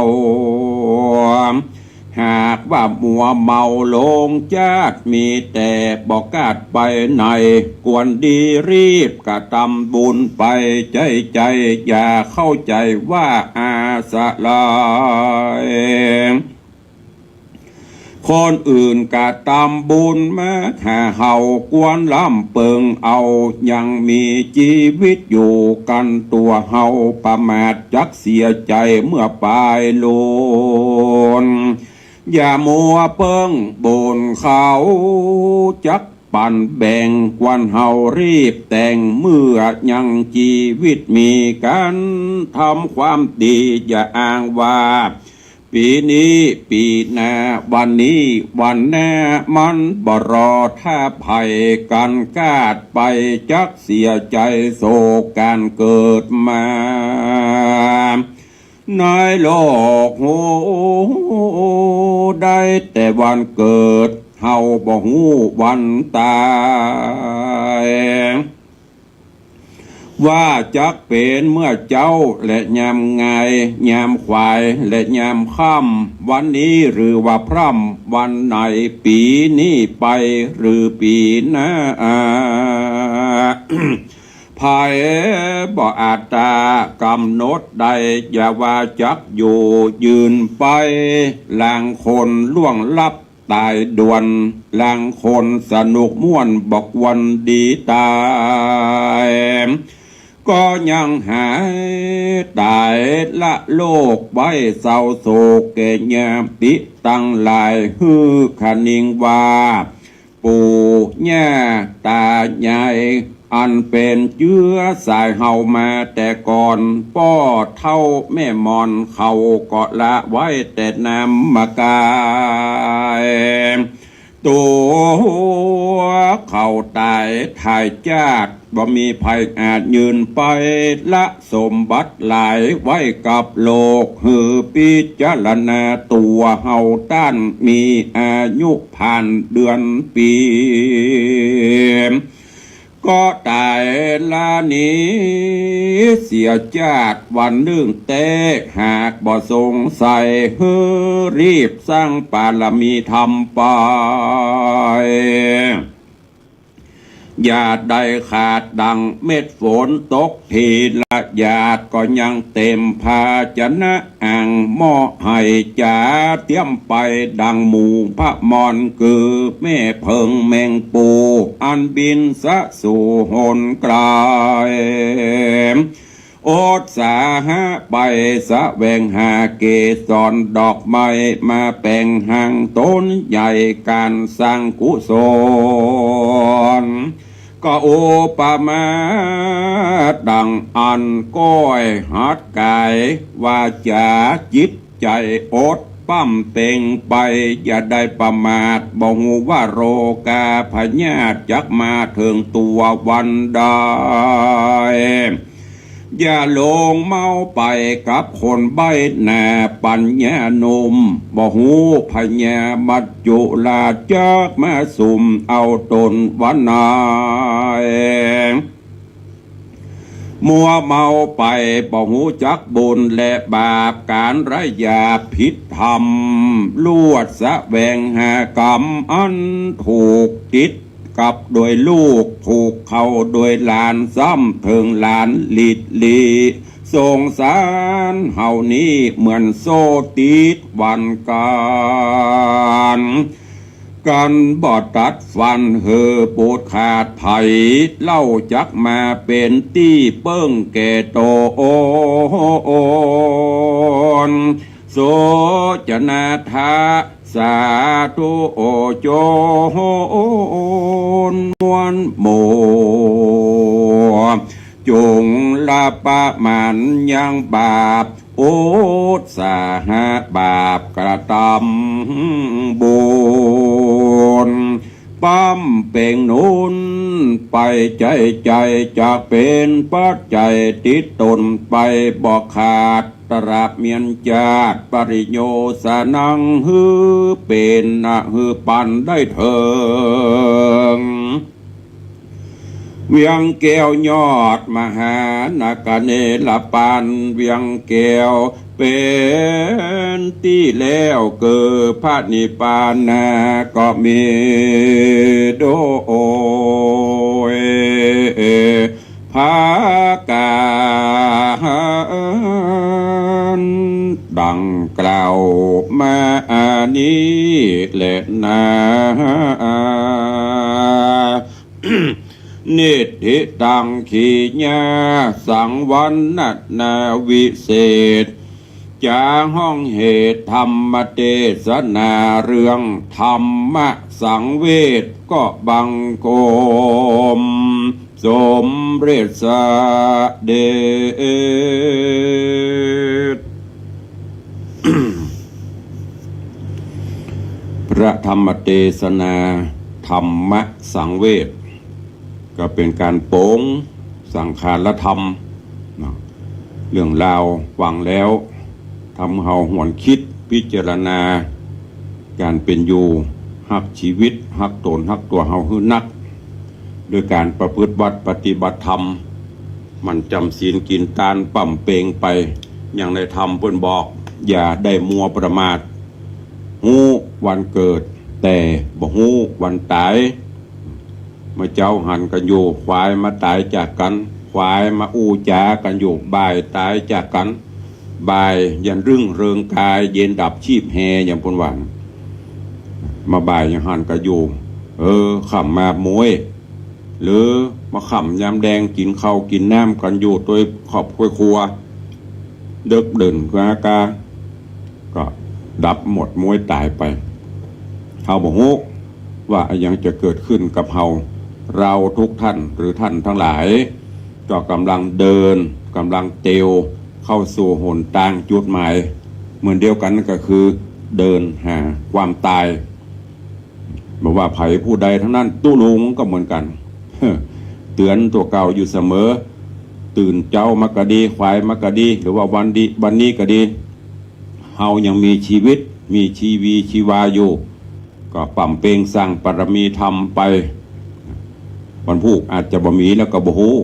หากว่ามัวเมาหลงจาติ มีแต่บ่กาดไปไหน ควรดีรีบกระตำบุญไป ใจ๋ใจ๋อย่าเข้าใจ๋ว่าอาสะหลาย คนอื่นกระตำบุญมาหาเฮา ควรล้ำเปิงเอา ยังมีจีวิตอยู่กั๋นตั๋วเฮา ประมาทจักเสียใจ๋เมื่อป๋ายลูน อย่ามัวเปิ้งบุญเขา จักปั๋นแบ่ง ควรเฮารีบแต่ง เมื่อยังจีวิตมีกั๋น ทำความดีอย่าอ้างว่า ปี๋นี้ปี๋หน้า วันนี้วันหน้า มันบ่รอถ้าไผ กั๋นกาดไปจักเสียใจ๋ โศกก๋านเกิดมา ในโลกฮู้ได้แต่วันเกิด เฮาบ่ฮู้วันต๋าย ว่าจักเป๋นเมื่อเจ๊าและยามงาย ยามขวายและยามค่ำ วันนี้หรือว่าพร่ำวันไหน ปี๋นี้ไปหรือปี๋หน้า ไผบ่อาจต๋ากำหนดได้ อย่าว่าจักอยู่ยืนไป ลางคนล่วงลับต๋ายด่วน ลางคนสนุกม่วนบ่ควรดีต๋าย ก็ยังหายต๋ายละโลกไว้ เศร้าโศกแก่ยามติตังหลาย หื้อคะนิงว่า ปู่ย่าต๋ายาย อันเป๋นเจื๊อสายเฮามาแต่ก่อน ป้อเฒ่าแม่หมอนเขาก็ละไว้แต่นามกาย ตั๋วเขาต๋ายถ่ายจาติ บ่มีไผอาจยืนไป ละสมบัติหลายไว้กับโลก หื้อพิจารณาตั๋วเฮาต้าน มีอายุผ่านเดือนปี๋ ก็ต๋ายละนี้เสียจาติวันนึ่งแต๊ หากบ่สงสัย หื้อรีบสร้างปารมีธรรมไป อย่าได้ขาดดังเม็ดฝนตกทีละหยาด ก็ยังเต็มภาชนะ อั้งหม้อไหจ๋าเตรียมไปดังหมู่พมร คือแม่เผิงแมงปู อันบินสะสู่หนไกล อุตสาหะไปแสวงหาเกสรดอกไม้ มาแป๋งหางต๋นใหญ่ก๋านสร้างกุศล ก็อุปมาดังอั้น ก้อยหัดก๋าย วาจ๋าจิตใจ๋อด ปั๊มเป่งไป อย่าได้ประมาท บ่ฮู้ว่าโรคาพยาธิจักมาเถิงตั๋ววันใด อย่าหลงเมาไปกับคนใบ้หน้าปัญญาหนุ่ม บ่ฮู้พญามัจจุราชจักมาสุมเอาต๋นวันไหน มัวเมาไปบ่ฮู้จักบุญและบาป ก๋านร้ายหยาบผิดธรรม ลวดแสวงหากรรมอันถูกติด กับโดยลูกผูกเข้าโดยหลาน ซ้ำเถิงหลานหลีดหลี สงสารเฮานี้เหมือนโซ่ติดวันก๋าน กั๋นบ่ตัดฟันหื้อปูดขาด ใผเล่าจักมาเป๋นตี้เปิ้งแก่ต๋น โสจนาทะ สาธุโอโจนมวลหมู่ จงละประมาณยังบาป อุตสาหะบาปกระตำบุญ ปั๊มเป่งหนุนไปใจ๋ใจ๋ จักเป๋นปัจจัยติดต๋นไปบ่ขาด ตราบเมียนจาติปริโยสนัง หื้อเป๋นนะหื้อปันได้เถิง เวียงแก้วยอดมหานครเนรปาน เวียงแก้วเป๋นตี้แล้วเกิดพระนิพพานาก็มีโดย ผากานดังกล่าวมานี้แลนา นิทธิตัง ขีณาสังวรณนาวิเศษ จ๋าฮ้องเหตุธรรมเตสนา เรื่องธรรมสังเวชก็บังคมสมเร็จเสด็จ พระธรรมเตสนา ธรรมสังเวช ก็เป๋นก๋านปงสังขารธรรมเนาะ เรื่องราวฟังแล้ว ทำเฮาหวนกึ๊ดพิจารณาก๋านเป๋นอยู่ ฮักจีวิต ฮักต๋นฮักตั๋วเฮาหื้อนัก โดยก๋านประพฤติวัตรปฏิบัติธรรม หมั่นจ๋ำศีลกิ๋นตาน ปั๊มเป่งไป อย่างในธรรมเปิ้นบอก อย่าได้มัวประมาท ฮู้วันเกิด แต่บ่ฮู้วันต๋าย เมื่อเจ๊าหันกั๋นอยู่ ขวายมาต๋ายจากกั๋น ขวายมาอู้จ๋ากั๋นอยู่ บ่ายต๋ายจากกั๋น บ่ายยันรุ่งเริงกาย เย็นดับชีพแฮ อย่างเปิ้นว่า มาบ่ายยังหันกั๋นอยู่ เออ ค่ำมาม้วย หรือมาค่ำยามแดงกิ๋นข้าวกิ๋นน้ำกั๋นอยู่โตยครอบครัว เดิ็กเดิ่นกากา ก็ดับหมดม้วยต๋ายไป เฮาบ่ฮู้ว่าอะหยังจะเกิดขึ้นกับเฮา เราทุกท่านหรือท่านทั้งหลาย ก็ก๋ำลังเดิน ก๋ำลังเตียวเข้าสู่หนตางจุดหมาย เหมือนเดียวกั๋นก็คือเดินหาความต๋าย บ่ว่าใผผู้ใดทั้งนั้น ตุ๊ลุงก็เหมือนกั๋น เตื๋อนตั๋วเก่าอยู่เสมอ ตื่นเจ๊ามาก็ดี ขวายมาก็ดี หรือว่าวันดี วันนี้ก็ดี เฮายังมีจีวิต มีจีวีจีวาอยู่ ก็ปั๊มเป่งสร้างปารมีธรรมไป วันพูกอาจจะบ่มีแล้วก็บ่ฮู้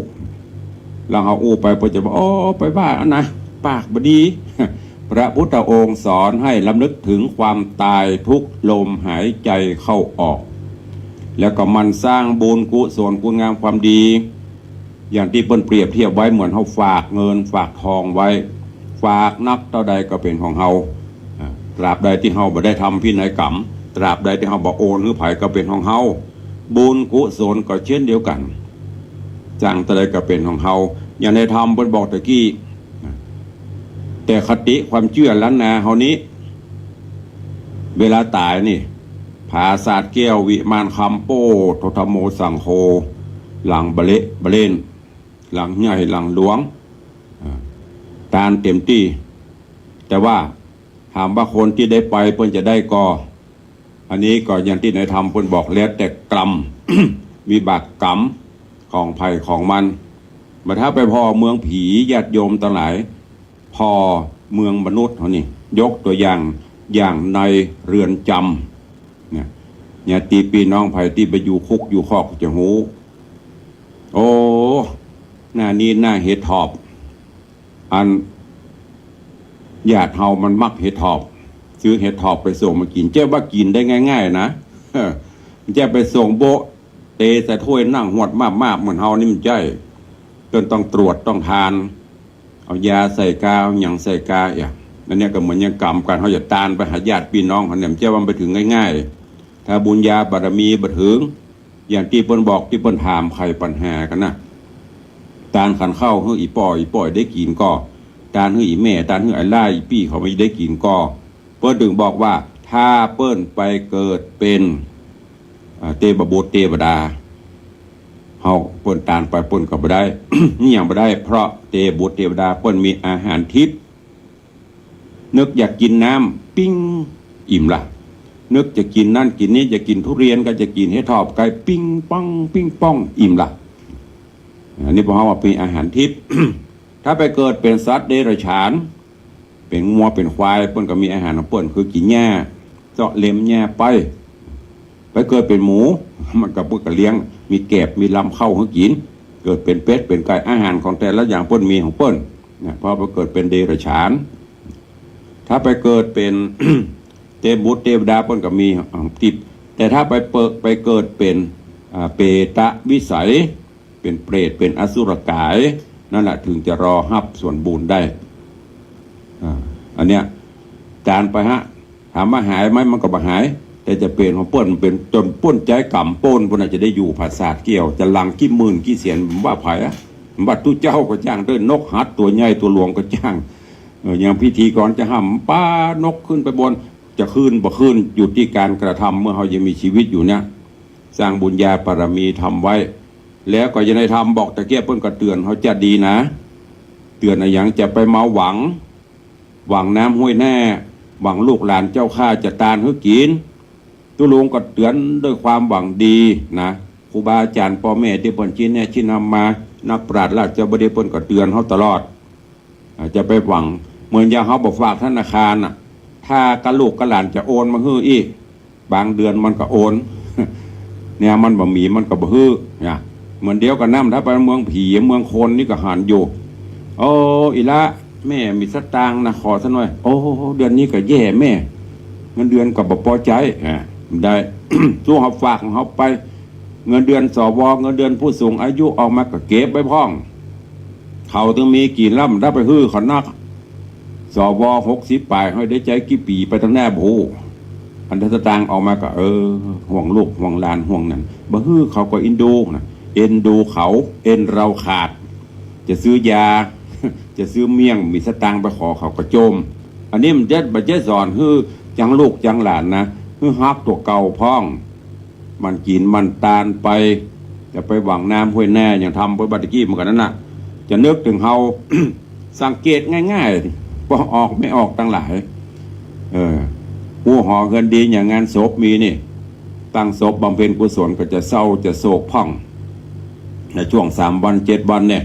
แล้วเฮาอู้ไปเปิ้นจะบอก โอ้ ไปว่าอันนะ ปากบ่ดี พระพุทธองค์สอนให้รำลึกถึงความตายทุกลมหายใจเข้าออก แล้วก็หมั่นสร้างบุญกุศลคุณงามความดี อย่างตี้เปิ้นเปรียบเทียบไว้เหมือนเฮาฝากเงินฝากทองไว้ ฝากนักเต้าใดก็เป๋นของเฮา อ่า ตราบใดตี้เฮาบ่ได้ทำพินัยกรรม ตราบใดตี้เฮาบ่โอนหื้อใผก็เป๋นของเฮา บุญกุศลก็เช่นเดียวกั๋น สร้างเต้าใดก็เป๋นของเฮา อย่างในธรรมเปิ้นบอกตะกี้ แต่คติความเจื้อล้านนาเฮานี้ เวลาต๋ายนี่ ผาสาทแก้ว วิมานคำ โป้ โธ ธัมโม สังโฆ หลังบะเละบะเล่น หลังใหญ่หลังหลวง อ่า ตานเต๋มตี้ แต่ว่าถามว่าคนตี้ได้ไปเปิ้นจะได้ก่อ อันนี้ก็อย่างตี้ในธรรมเปิ้นบอก แล้วแต่กรรม วิบากกรรมของใผของมัน บ่าถ้าไปผ่อเมืองผี ญาติโยมตังหลาย ผ่อเมืองมนุษย์เฮานี่ ยกตั๋วอย่าง อย่างในเรือนจำเนี่ย ญาติปี้น้องใผตี้ไปอยู่คุกอยู่คอกจะฮู้ โอ้ หน้านี้หน้าเห็ดถอบ อันญาติเฮามันมักเห็ดถอบ ซื้อเห็ดถอบไปส่งมากิ๋น เจ้าว่ากิ๋นได้ง่ายๆ นะ เจ้าไปส่งโบ๊ะ เตใส่ถ้วยนั่งหวดมาบๆ เหมือนเฮานี่มันใจ้ จนต้องตรวจต้องทาน เอายาใส่กา เอาหยังใส่กา เอี่ย อันเนี้ยก็เหมือนอย่างกรรมกั๋น เฮาจะตานไปหาญาติปี้น้องเฮาเนี่ย มันเจ้าว่ามันไปถึงง่ายๆ ถ้าบุญญาบารมีบ่ถึง อย่างตี้เปิ้นบอก ตี้เปิ้นถามไขปัญหากั๋นนะ ตานขันข้าวหื้ออี่ป้อ อี่ป้อได้กิ๋นก่อ ตานหื้ออี่แม่ ตานหื้ออ้ายหล้า อี่ปี้เขาบ่ได้กิ๋นก่อ เปิ้นจึงบอกว่า ถ้าเปิ้นไปเกิดเป๋น อ่า เตวบุตรเตวดา เฮาเปิ้นตานไปเปิ้นก็บ่ได้ นี่ยังบ่ได้ เพราะเตวบุตรเตวดาเปิ้นมีอาหารทิพย์ นึกอยากกิ๋นน้ำ ปิ้ง อิ่มละ นึกจะกิ๋นนั่นกิ๋นนี่ จะกิ๋นทุเรียนก็จะกิ๋นเห็ดถอบไก่ ปิ้งป้อง ปิ้งป้อง อิ่มละ อันนี้พวกเฮาว่ามีอาหารทิพย์ ถ้าไปเกิดเป๋นสัตว์เดรัจฉาน เป๋นงัวเป๋นควาย เปิ้นก็มีอาหารของเปิ้น คือกิ๋นหญ้า เซาะเล็มหญ้าไป ไปเกิดเป๋นหมู มันก็เปิ้นก็เลี้ยง มีแกบ มีลำข้าวหื้อกิ๋น เกิดเป๋นเป็ด เป๋นไก่ อาหารของแต่ละอย่างเปิ้นมีของเปิ้นนะ พอไปเกิดเป๋นเดรัจฉาน ถ้าไปเกิดเป๋น เตวบุตรเตวดาเปิ้นก็มี อ่า ทิพย์ แต่ถ้าไปเปิด ไปเกิดเป๋น อ่า เปรตวิสัย เป๋นเปรต เป๋นอสุรกาย นั่นแหละถึงจะรองฮับส่วนบุญได้ อ่า อันเนี้ย ตานไปฮะ ถามว่าหายไหม มันก็บ่หาย แต่จะเป๋นของเปิ้น มันเป๋นจนป๊นใจ๊กรรมป๊น เปิ้นอาจจะได้อยู่ผาสาทแก้ว จะหลั่งกี่หมื่นกี่แสน บ่ว่าใผอะ บ่ว่าตุ๊เจ้าก็จ้าง เต๊อะ นกหัดตั๋วใหญ่ตั๋วหลวงก็จ้าง เออ อย่างพิธีกรจะห้ามปานกขึ้นไปบน จะขึ้นบ่ขึ้น อยู่ตี้ก๋านกระทำ เมื่อเฮายังมีชีวิตอยู่เนี่ย สร้างบุญญาบารมีธรรมไว้ แล้วก็อย่างในธรรมบอกตะเกียบ เปิ้นก็เตื๋อนเฮาจะดีนะ เตื๋อนอะหยัง จะไปเมาหวัง หวังน้ำห้วยแน่ หวังลูกหลานเจ้าข้าจะตานหื้อกิ๋น ตุ๊ลุงก็เตื๋อนด้วยความหวังดีนะ ครูบาอาจารย์ป้อแม่ตี้เปิ้นชี้แนะชี้นำมา นักปราชญ์ราชบดีเปิ้นก็เตื๋อนเฮาตลอด อ่า จะไปหวัง เหมือนอย่างเฮาบ่ฝากธนาคารน่ะ ถ้ากับลูกกับหลานจะโอนมาหื้ออีก บางเดือนมันก็โอน เนี่ยมันบ่มีมันก็บ่หื้อ เนี่ย เหมือนเดียวกั๋นนั่น ถ้าไปเมืองผีเมืองคนนี่ก็หันอยู่ โอ้ อีละ แม่มีสตางค์นะ ขอสักหน่อย โอ้ เดือนนี้ก็แย่แม่ เงินเดือนก็บ่ปอใจ๊ อ่า ได้ สู้เฮาฝากของเฮาไป เงินเดือน สว เงินเดือนผู้สูงอายุออกมาก็เก็บไว้พ่อง เขาตึงมีกิ๋นแล้ว บ่ได้ไปหื้อเขานัก สว หกสิบป๋าย เฮาได้ใจ๊กี่ปี๋ไปตังแน่บ่ฮู้ อันถ้าสตางค์ออกมาก็ เออ ห่วงลูกห่วงหลานห่วงนั่น บ่หื้อเขาก็เอ็นดูนะ เอ็นดูเขา เอ็นเราขาด จะซื้อยา จะซื้อเมี่ยง มีสตางค์ไปขอเขาก็โจม อันนี้มันจะ บ่ใจ้สอนหื้อจังลูกจังหลานนะ หื้อฮักตั๋วเก่าพ่อง หมั่นกิ๋นหมั่นตานไป จะไปหวังน้ำห้วยแน่ อย่างธรรมเปิ้นว่าตะกี้เหมือนกั๋นนั่นน่ะ จะนึกเถิงเฮา สังเกตง่ายๆ ป้อออกแม่ออกตังหลาย เออ ฮู้หอเฮือนดีอย่างงานศพมีนี่ ตั้งศพบำเพ็ญกุศลก็จะเศร้าจะโศกพ่อง ในช่วงสามวันเจ็ดวันเนี่ย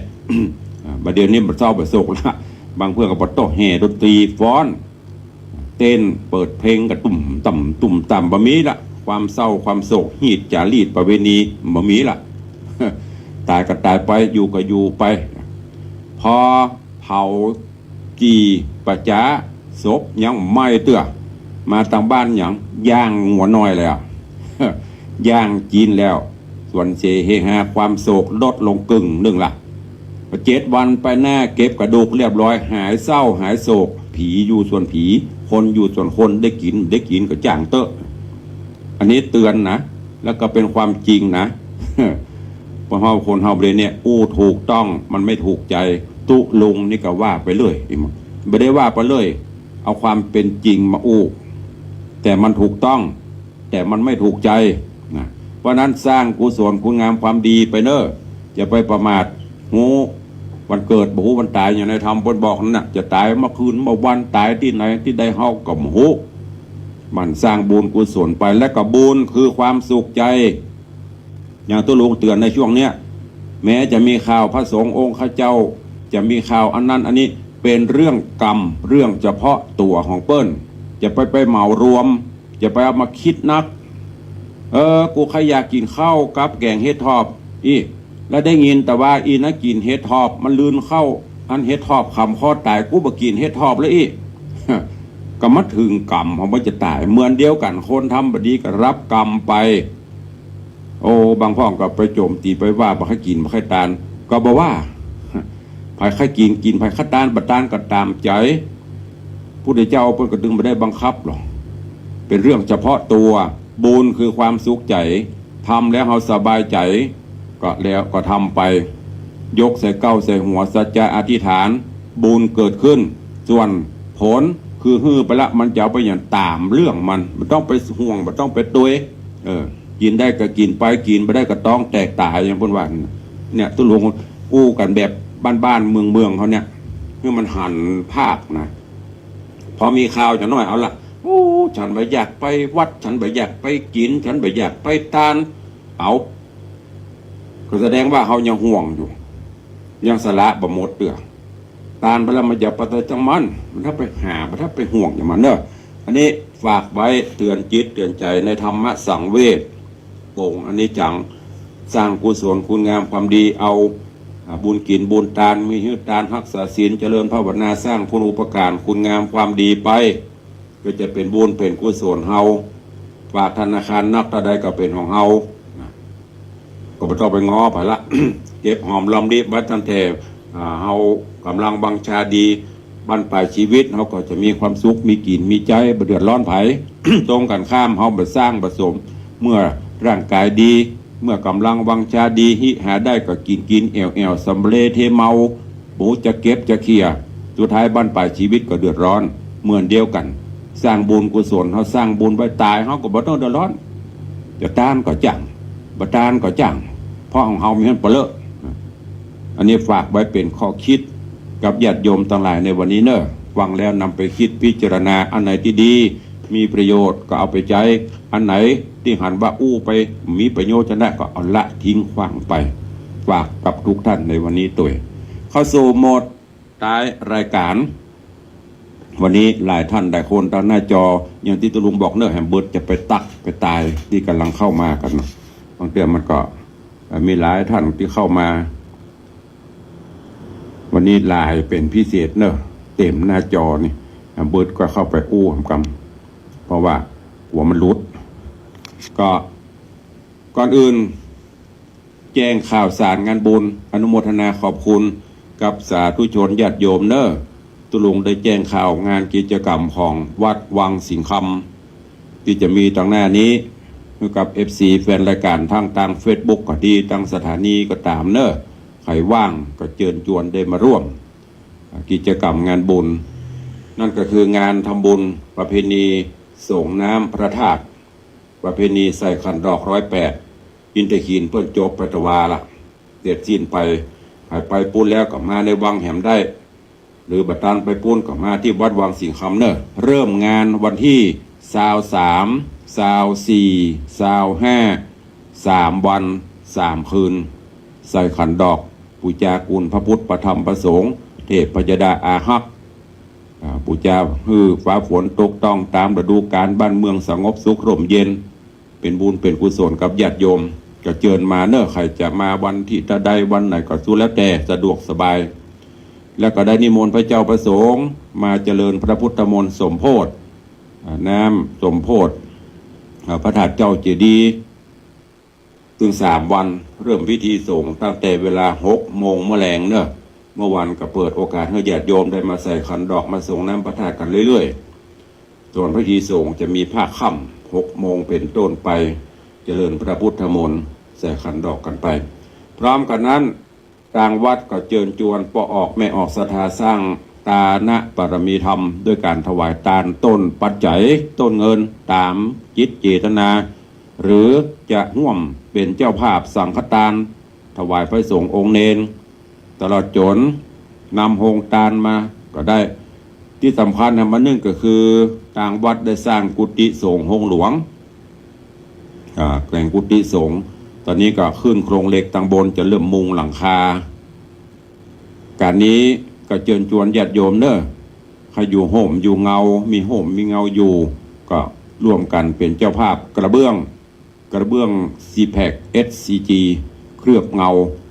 อ่า บ่าเดี่ยวนี้บ่เศร้าบ่โศกละ บางเทื่อก็ปะโต๊ะแห่ดนตรีฟ้อน เต้นเปิดเพลงกะตุ้มต่ำตุ้มต่ำ บ่มีละ ความเศร้าความโศก ฮีตจารีตประเวณีบ่มีละ ต๋ายก็ต๋ายไป อยู่ก็อยู่ไป พอเผา กี่ป่าจ๊า ศพยังไหม้เตื้อ มาตางบ้านหยัง ย่างงัวน้อยแล้ว ย่างกิ๋นแล้ว สวนเสเฮฮา ความโศกลดลงกึ่งนึ่งละ เจ็ดวันไปหน้าเก็บกระดูกเรียบร้อย หายเศร้าหายโศก ผีอยู่ส่วนผี คนอยู่ส่วนคน ได้กิ๋น ได้กิ๋นก็จ้างเต๊อะ อันนี้เตือนนะ แล้วก็เป๋นความจริงนะ เพราะว่าคนเฮาบ่ได้เนี่ย อู้ถูกต้อง มันไม่ถูกใจ๋ ตุ๊ลุงนี่ก็ว่าไปเรื่อย บ่ได้ว่าไปเรื่อย เอาความเป๋นจริงมาอู้ แต่มันถูกต้อง แต่มันไม่ถูกใจ๋นะ เพราะนั้นสร้างกุศลคุณงามความดีไปเน่อ อย่าไปประมาท ฮู้วันเกิดบ่ฮู้วันต๋าย อย่างในธรรมเปิ้นบอกนั่นน่ะ จะต๋ายเมื่อคืนเมื่อวัน ต๋ายตี้ไหนตี้ใดเฮาก็บ่ฮู้ หมั่นสร้างบุญกุศลไป และก็บุญคือความสุขใจ๋ อย่างตุ๊ลุงเตือนในช่วงเนี้ย แม้จะมีข่าวพระสงฆ์องค์ข้าเจ้า จะมีข่าวอันนั้นอันนี้ เป๋นเรื่องกรรม เรื่องเฉพาะตั๋วของเปิ้น จะไป ไปเหมารวม จะไปเอามาคิดนัก เออ กูใค่อยากกิ๋นข้าวกับแก๋งเห็ดถอบ อี้ แล้วได้ยินแต่ว่าอี้นะกิ๋นเห็ดถอบ มันลืนข้าว อันเห็ดถอบขำคอต๋าย กูบ่กิ๋นเห็ดถอบแล้วอี้ ก็มาเถิงกรรมของมันจะต๋าย เหมือนเดียวกั๋น คนทำบ่ดีก็รับกรรมไป โอ้ บางพ่องก็ไปโจ๋มตีไปว่า บ่ใค่กิ๋น บ่ใค่ตาน ก็บ่ว่า ใผใค่กิ๋นกิ๋น ใผใค่ตานบ่ตานก็ต๋ามใจ๋ พุทธเจ้าเปิ้นก็ตึงบ่ได้บังคับหรอก เป๋นเรื่องเฉพาะตั๋ว บุญคือความสุขใจ๋ ทำแล้วเฮาสบายใจ๋ ก็แล้วก็ทำไป ยกใส่เกล้าใส่หัว สัจจะอธิษฐาน บุญเกิดขึ้น ส่วนผลคือหื้อไปละ มันจะเอาไปหยังต๋ามเรื่องมัน บ่ต้องไปห่วง บ่ต้องไปตวย เออ กิ๋นได้ก็กิ๋นไป กิ๋นบ่ได้ก็ต๊องแตกต๋าย อย่างเปิ้นว่า เนี่ย ตุ๊ลุงอู้กั๋นแบบบ้านๆ เมืองๆ เฮาเนี่ย หื้อมันหันภาคนะ พอมีข่าวจะน้อย เอาละ โอ้ ฉันบ่อยากไปวัด ฉันบ่อยากไปกิ๋น ฉันบ่อยากไปตาน เอา ก็แสดงว่าเฮายังห่วงอยู่ ยังสละบ่หมดเตื้อ ตานไปแล้วมันอย่าไปจังมัน บ่ต้องไปหา บ่ต้องไปห่วงอย่างมันเน่อ อันนี้ฝากไว้เตือนจิตเตือนใจ๋ในธรรมสังเวช ปลงอนิจจัง สร้างกุศลคุณงามความดี เอา อ่า บุญกิ๋นบุญตาน มีหื้อตาน ฮักษาศีล เจริญภาวนา สร้างคุณูปการคุณงามความดีไป ก็จะเป๋นบุญเป๋นกุศลเฮา ฝากธนาคารนักเต้าใดก็เป๋นของเฮา นะ ก็บ่ต้องไปง้อไผละ เก็บหอมรอมริบไว้ตั้งแต่ อ่า เฮาก่ำลังวังชาดี บั้นปลายชีวิตเฮาก็จะมีความสุข มีกิ๋นมีใจ๊ บ่เดือดร้อนไผ ตรงกั๋นข้าม เฮาบ่สร้างบ่สม เมื่อร่างกายดี เมื่อก่ำลังวังชาดี หิหาได้ก็กิ๋นกิ๋น แอ่วแอ่ว สำเรเทเมา บ่ฮู้จะเก็บจะเขี่ย สุดท้ายบั้นปลายชีวิตก็เดือดร้อน เหมือนเดียวกั๋น สร้างบุญกุศล เฮาสร้างบุญไว้ ต๋ายเฮาก็บ่ต้องเดือดร้อน จะตานก็จ้าง บ่ตานก็จ้าง เพราะของเฮามีหั้นเป๋นเลิศ อันนี้ฝากไว้เป๋นข้อคิดกับญาติโยมตังหลายในวันนี้เน่อ ฟังแล้วนำไปคิดพิจารณา อันไหนตี้ดี มีประโยชน์ก็เอาไปใจ๊ อันไหนตี้หันว่าอู้ไป มีประโยชน์จะได้ก็เอาละทิ้งขว้างไป ฝากกับทุกท่านในวันนี้ตวย เข้าสู่โหมดท้ายรายการ วันนี้หลายท่านหลายคนตางหน้าจอ อย่างตี้ตุ๊ลุงบอกเน่อ แหมเบิดจะไปตักไปตายตี้ก่ำลังเข้ามากั๋นเนาะ บางเตื้อมันก็ เอ่อ มีหลายท่านตี้เข้ามา วันนี้หลายเป๋นพิเศษเน่อ เต๋มหน้าจอนี่ อ่ะ เบิดก็เข้าไปอู้กำ เพราะว่ากั๋วมันหลุด ก็ก่อนอื่น แจ้งข่าวสารงานบุญ อนุโมทนาขอบคุณกับสาธุชนญาติโยมเน่อ ตุ๊ลุงได้แจ้งข่าวงานกิจกรรมของวัดวังสิงห์คำ ตี้จะมีตางหน้านี้ หื้อกับ เอฟซี แฟนรายการ ทั้งตางเฟซบุ๊กก็ดี ตางสถานีก็ต๋ามเน่อ ใผว่างก็เจิญจวนได้มาร่วม อ่า กิจกรรมงานบุญ นั่นก็คืองานทำบุญประเพณีส่งน้ำพระธาตุ ประเพณีใส่ขันดอกร้อยแปด อินทขีนเปิ้นจบไปตะวาละ เสร็จสิ้นไป ใผไปปู๊นแล้วก็มาในวังแหมได้ หรือบ่ตันไปปู๊นก็มาตี้วัดวังสิงห์คำเน่อ เริ่มงานวันตี้ ซาวสาม ซาวสี่ ซาวห้า สามวัน สามคืน ใส่ขันดอก ปู๋จาคุณพระพุทธ พระธรรม พระสงฆ์ เทพยดาอาฮัก อ่า ปู๋จาหื้อฟ้าฝนตกต้องต๋ามฤดูกาล บ้านเมืองสงบสุขร่มเย็น เป๋นบุญเป๋นกุศลกับญาติโยม ก็เจิญมาเน่อ ใผจะมาวันตี้เต้าใดวันไหนก็สุดแล้วแต่สะดวกสบาย แล้วก็ได้นิมนต์พระเจ้าพระสงฆ์มาเจริญพระพุทธมนต์สมโภชอ่า น้ำสมโภชอ่า พระธาตุเจ้าเจดีย์ ตึงสามวัน เริ่มพิธีสงฆ์ตั้งแต่เวลาหกโมงเมื่อแลงเน่อ เมื่อวานก็เปิดโอกาสหื้อญาติโยมได้มาใส่ขันดอกมาสรงน้ำพระธาตุกั๋นเรื่อยๆ ส่วนพิธีสงฆ์จะมีภาคค่ำหกโมงเป๋นต้นไป เจริญพระพุทธมนต์ ใส่ขันดอกกั๋นไป พร้อมกั๋นนั้น ตางวัดก็เจิญจวนป้อออกแม่ออกศรัทธาสร้างตานะปารมีธรรม ด้วยก๋านถวายตานต้นปัจจัย ต้นเงิน ต๋ามจิตเจตนา หรือจะฮ่วมเป๋นเจ้าภาพสังฆตาน ถวายพระสงฆ์องค์เณร ตลอดจ๋นนำโฮงตานมาก็ได้ ตี้สำคัญนะ มานึ่งก็คือ ตางวัดได้สร้างกุฏิสงฆ์โฮงหลวง อ่า แก๋งกุฏิสงฆ์ ต๋อนนี้ก็ขึ้นโครงเหล็ก ตางบนจะเริ่มมุงหลังคา ก๋านนี้ก็เจิญจวนญาติโยมเน่อ ใผอยู่ฮ่มอยู่เงา มีฮ่มมีเงาอยู่ ก็ร่วมกั๋นเป๋นเจ้าภาพกระเบื้อง กระเบื้องซีแพ็ค เอสซีจี เคลือบเงา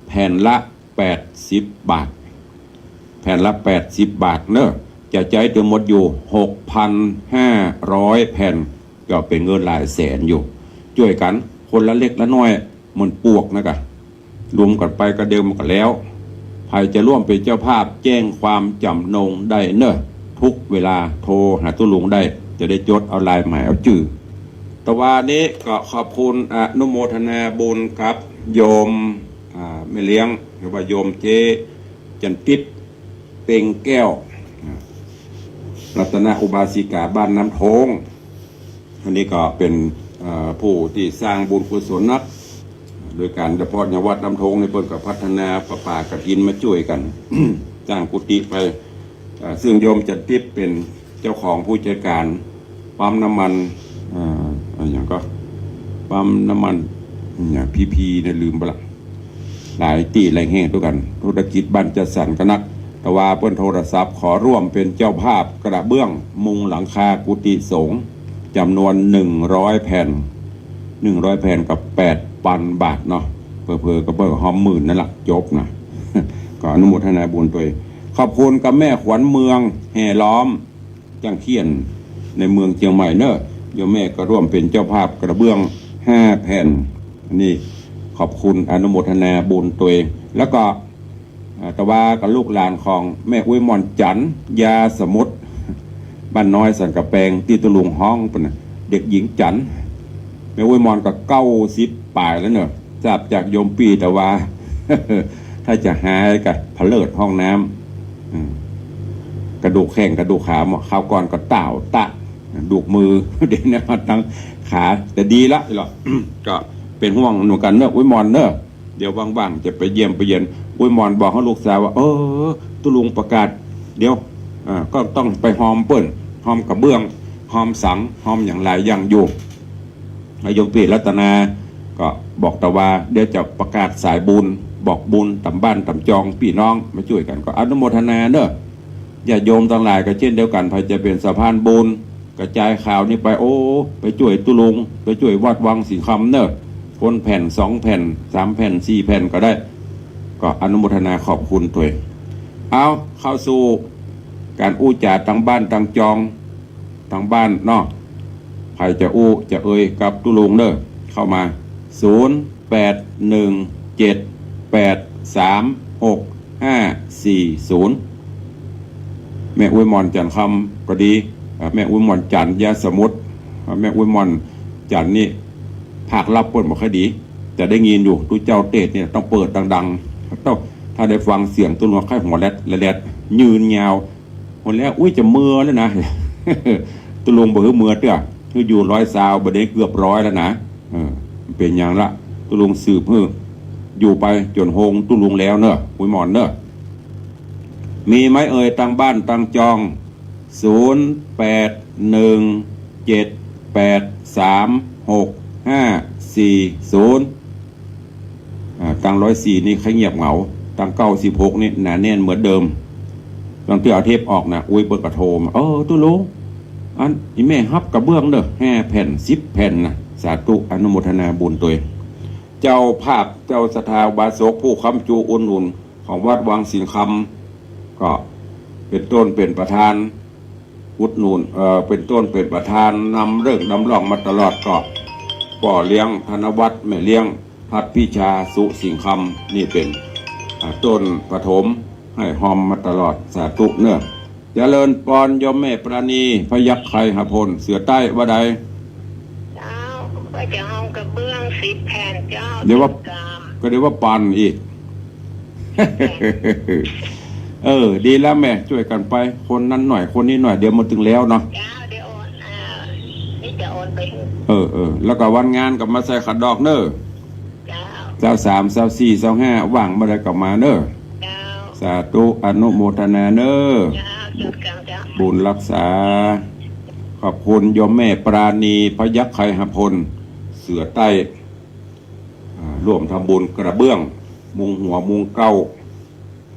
แผ่นละแปดสิบบาท แผ่นละแปดสิบบาทเน่อ จะใจ๊ตึงหมดอยู่หกพันห้าร้อยแผ่น ก็เป๋นเงินหลายแสนอยู่ จ้วยกั๋นคนละเล็กละน้อย เหมือนปวกนะกะ รวมกั๋นไปก็เดียวมันก็แล้ว ใผจะร่วมเป๋นเจ้าภาพแจ้งความจ๋ำนงได้เน่อ ทุกเวลาโทรหาตุ๊ลุงได้ จะได้จดเอาลายหมายเอาจื้อ ตะวานี้ก็ขอบคุณอนุโมทนาบุญกับโยม อ่า แม่เลี้ยง หรือว่าโยมเจ๊จันติด เปงแก้ว อ่า รัตนอุบาสิกาบ้านน้ำโท้ง อันนี้ก็เป๋น เอ่อ ผู้ตี้สร้างบุญกุศลนัก โดยก๋านเฉพาะอย่างวัดน้ำโท้งนี่เปิ้นก็พัฒนาประปากฐินมาจ้วยกั๋น สร้างกุฏิไป เอ่อ ซึ่งโยมจันติดเป๋นเจ้าของผู้จัดก๋านปั๊มน้ำมัน เอ่อ อะหยังก็ ปั๊มน้ำมัน อะหยัง พีพี เนี่ย ลืมไปละ หลายตี้หลายแห่งตวยกั๋น ธุรกิจบ้านจัดสรรก็นัก ตะวาเปิ้นโทรศัพท์ขอร่วมเป๋นเจ้าภาพกระเบื้องมุงหลังคากุฏิสงฆ์จ๋ำนวนหนึ่งร้อยแผ่น หนึ่งร้อยแผ่นก็แปดปันบาทเนาะ เผลอๆ ก็เปิ้นก็ฮ่อมหมื่นนั่นละ จบนะ ก็อนุโมทนาบุญตวย ขอบคุณกับแม่ขวัญเมืองแห่ล้อม จ้างเขี้ยนในเมืองเจียงใหม่เน่อ โยมแม่ก็ร่วมเป๋นเจ้าภาพกระเบื้องห้าแผ่น อันนี้ขอบคุณอนุโมทนาบุญตวย แล้วก็ อ่า ตะวากับลูกหลานของแม่อุ๊ยหม่อนจันทร์ ยาสมุทร บ้านน้อยสันกะแปง ตี้ตุ๊ลุงฮ้องเปิ้นน่ะ เด็กหญิงจันทร์ แม่อุ๊ยหม่อนก็เก้าสิบป๋ายแล้วเน่อ ทราบจากโยมปี้ตะวา ถ้าจะหายก็ผะเลิดห้องน้ำ อืม กระดูกแข้งกระดูกขาหมด คราวก่อนก็ต้าวตะ ดูกมือ เดี๋ยวนี้มาทั้งขา แต่ดีละ ก็เป๋นห่วงหนูกั๋นเน่อ อุ๊ยหม่อนเน่อ เดี๋ยวว่างๆ จะไปเยี่ยมไปเยียน อุ๊ยหม่อนบอกหื้อลูกสาวว่า เออ ตุ๊ลุงประกาศ เดี๋ยว อ่า ก็ต้องไปฮอมเปิ้น ฮอมกระเบื้อง ฮอมสัง ฮอมอย่างหลายอย่างอยู่ โยมปี้รัตนา ก็บอกตะวา เดี๋ยวจะประกาศสายบุญ บอกบุญต๋ามบ้านต๋ามจอง ปี้น้องมาจ้วยกั๋น ก็อนุโมทนาเน่อ ญาติโยมตังหลายก็เจ้นเดียวกั๋น ใผจะเป๋นสะพานบุญ กระจายข่าวนี้ไป โอ้ ไปจ้วยตุ๊ลุง ไปจ้วยวัดวังสิงห์คำเน่อ คนแผ่นสองแผ่นสามแผ่นสี่แผ่นก็ได้ ก็อนุโมทนาขอบคุณตวย เอา เข้าสู่ก๋านอู้จ๋าตางบ้านตางจอง ตางบ้านเนาะ ใผจะอู้จะเอ่ยกับตุ๊ลุงเน่อ เข้ามา ศูนย์แปดหนึ่งเจ็ดแปดสามหกห้าสี่ศูนย์ แม่อุ๊ยหม่อนจันทร์คำก็ดี อ่า แม่อุ๊ยหม่อนจันทร์ ยาสมุทร อ่า แม่อุ๊ยหม่อนจันทร์นี่ ภาคลับเปิ้นบ่ค่อยดี จะได้ยินอยู่ ตุ๊เจ้าเตสน์เนี่ยต้องเปิดดังๆ ต้อง ถ้าได้ฟังเสียงตุ๊ลุงค่อยหัวแรดแรด ยืนยาว หมดแล้ว อุ๊ย จะเมือแล้วนะ ตุ๊ลุงบ่หื้อเมือเตื้อ หื้ออยู่ร้อยซาว บ่ได้เกือบร้อยแล้วนะ เออ เป๋นหยังละ ตุ๊ลุงสืบหื้อ อยู่ไปจ๋นโฮงตุ๊ลุงแล้วเน่อ อุ๊ยหม่อนเน่อ มีไหมเอ่ย ตางบ้านตางจอง ศูนย์แปดหนึ่งเจ็ดแปดสามหกห้าสี่ศูนย์ อ่า ตางร้อยสี่นี่ใค่เงียบเหงา ตางเก้าสิบหกนี่หนาแน่นเหมือนเดิม ตางเตื้อเอาเทปออกนะ อุ๊ยเปิ้นก็โทรมา เออ ตุ๊ลุง อันนี้แม่ฮับกระเบื้องเน่อ ห้าแผ่น สิบแผ่นนะ สาธุ อนุโมทนาบุญตวย เจ้าภาพ เจ้าศรัทธาอุบาสกผู้ค้ำจุอุดหนุนของวัดวังสิงห์คำ ก็เป๋นต้นเป๋นประธานอุดหนุน เอ่อ เป๋นต้นเป๋นประธานนำเริ่งนำร่องมาตลอด ก็ป้อเลี้ยงธนวัฒน์ แม่เลี้ยงพัดพิชาสุสิงห์คำ นี่เป๋น อ่า ต้นปฐม ให้ฮอมมาตลอด สาธุเน่อ เจริญปอน โยมแม่ปราณี พยัคฆ์ไคหพล เสือใต้ ว่าใด เจ้า ว่าจะฮอมกระเบื้องสิบแผ่นเจ้า เดี๋ยวว่า ติดตาม ก็เดี๋ยวว่าปันอีก เออ ดีแล้วแม่ จ้วยกั๋นไป คนนั้นหน่อย คนนี้หน่อย เดี๋ยวมันตึงแล้วเนาะ เจ้า เดี๋ยวโอน อ่า นี่จะโอนไป เออ เออ แล้วก็วันงานก็มาใส่ขันดอกเน่อ เจ้า ซาวสาม ซาวสี่ ซาวห้า ว่างเมื่อใดก็มาเน่อ เจ้า สาธุ อนุโมทนาเน่อ เจ้า จุดกลางเจ้า บุญรักษา ขอบคุณโยมแม่ปราณี พยัคฆ์ไคหพล เสือใต้ อ่า ร่วมทำบุญกระเบื้อง มุงหัว มุงเก๊า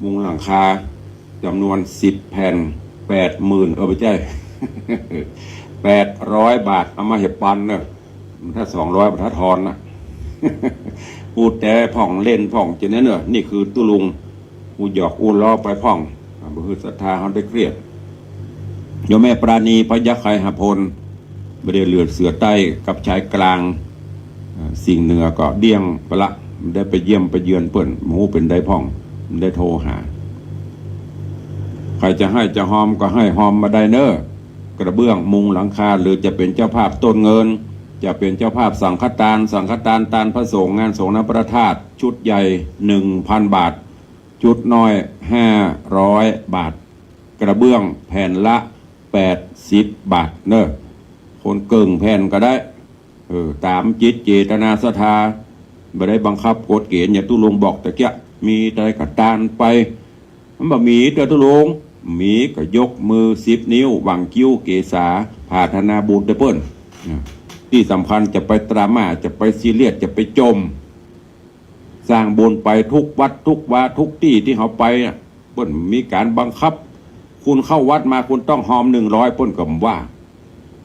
มุงหลังคา จ๋ำนวนสิบแผ่น แปดหมื่น เออ บ่ใจ้ แปดร้อยบาท เอามาหื้อปันเน่อ ถ้าสองร้อย บ่ทันทอนนะ อู้แต๊พ่องเล่นพ่องจะเนี่ยเน่อ นี่คือตุ๊ลุง อู้หยอกอู้ล้อไปพ่อง อ่า บ่หื้อศรัทธาเฮาได้เครียด โยมแม่ปราณี พยัคฆ์ไคหพล บ่ได้เลือดเสือใต้กับชายกลาง อ่า สิ่งเหนือก็เดี้ยงไปละ บ่ได้ไปเยี่ยมไปเยือนเปิ้น บ่ฮู้เป๋นใดพ่อง บ่ได้โทรหา ใผจะให้จะฮอมก็ให้ฮอมมาได้เน่อ กระเบื้องมุงหลังคา หรือจะเป๋นเจ้าภาพต้นเงิน จะเป๋นเจ้าภาพสังฆตาน สังฆตานตานพระสงฆ์ งานสงฆ์น้ำพระธาตุ ชุดใหญ่ หนึ่งพันบาท ชุดน้อย ห้าร้อยบาท กระเบื้องแผ่นละ แปดสิบบาทเน่อ คนเกิ่งแผ่นก็ได้ เออ ต๋ามจิตเจตนาศรัทธา บ่ได้บังคับกฎเกณฑ์ อย่างตุ๊ลุงบอกตะเกียะ มีใดก็ตานไป มันบ่มีเตื้อตุ๊ลุง มีก็ยกมือสิบนิ้ว หว่างคิ้วเกษา ผาธนาบุญเตื้อเปิ้น ที่สำคัญจะไปดราม่า จะไปซีเรียส จะไปจ่ม สร้างบุญไปทุกวัดทุกวาทุกตี้ตี้เฮาไปน่ะ เปิ้นมีก๋านบังคับ คุณเข้าวัดมาคุณต้องฮอมหนึ่งร้อย เปิ้นก็บ่ว่า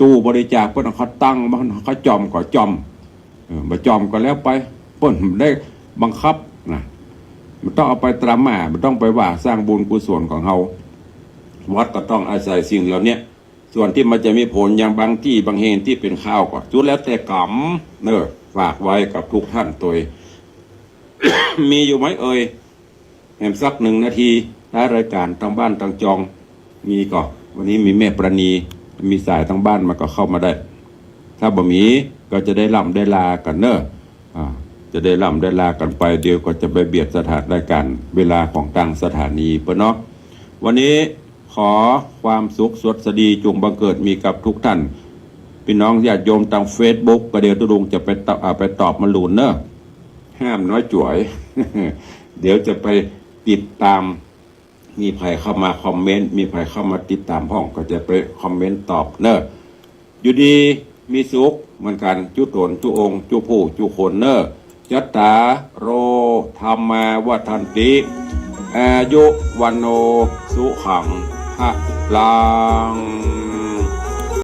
ตู้บริจาคเปิ้นเอาเขาตั้งมา เขาจ่อมก็จ่อม เออ บ่จ่อมก็แล้วไป เปิ้นบ่ได้บังคับนะ บ่ต้องเอาไปดราม่า บ่ต้องไปว่า สร้างบุญกุศลของเฮา วัดก็ต้องอาศัยสิ่งเหล่าเนี้ย ส่วนตี้มันจะมีผลอย่างบางตี้บางแห่งตี้เป๋นข่าวก็สุดแล้วแต่กรรมเน่อ ฝากไว้กับทุกท่านตวย มีอยู่ไหมเอ่ย แหมสักหนึ่งนาที ท้ายรายการ ตางบ้านตางจอง มีก่อ วันนี้มีแม่ปราณี มีสายตางบ้านมาก็เข้ามาได้ ถ้าบ่มีก็จะได้ล่ำได้ลากั๋นเน่อ อ่า จะได้ล่ำได้ลากั๋นไป เดี๋ยวก็จะไปเบียดสถานรายการ เวลาของตางสถานีเปิ้นเนาะ วันนี้ขอความสุขสวัสดีจงบังเกิดมีกับทุกท่าน ปี้น้องญาติโยมตางเฟซบุ๊ก ก็เดี๋ยวตุ๊ลุงจะไปตอบ อ่า ไปตอบมะหลูนเน่อ ห้ามน้อยจ๋วย เดี๋ยวจะไปติดต๋าม มีใผเข้ามาคอมเมนต์ มีใผเข้ามาติดต๋ามพ่อง ก็จะไปคอมเมนต์ตอบเน่อ อยู่ดีมีสุขเหมือนกั๋น จุ๊ต๋น จุ๊องค์ จุ๊ผู้ จุ๊คนเน่อ จัตตาโร ธัมมา วัฑฒันติ อายุ วัณโณ สุขัง พะลัง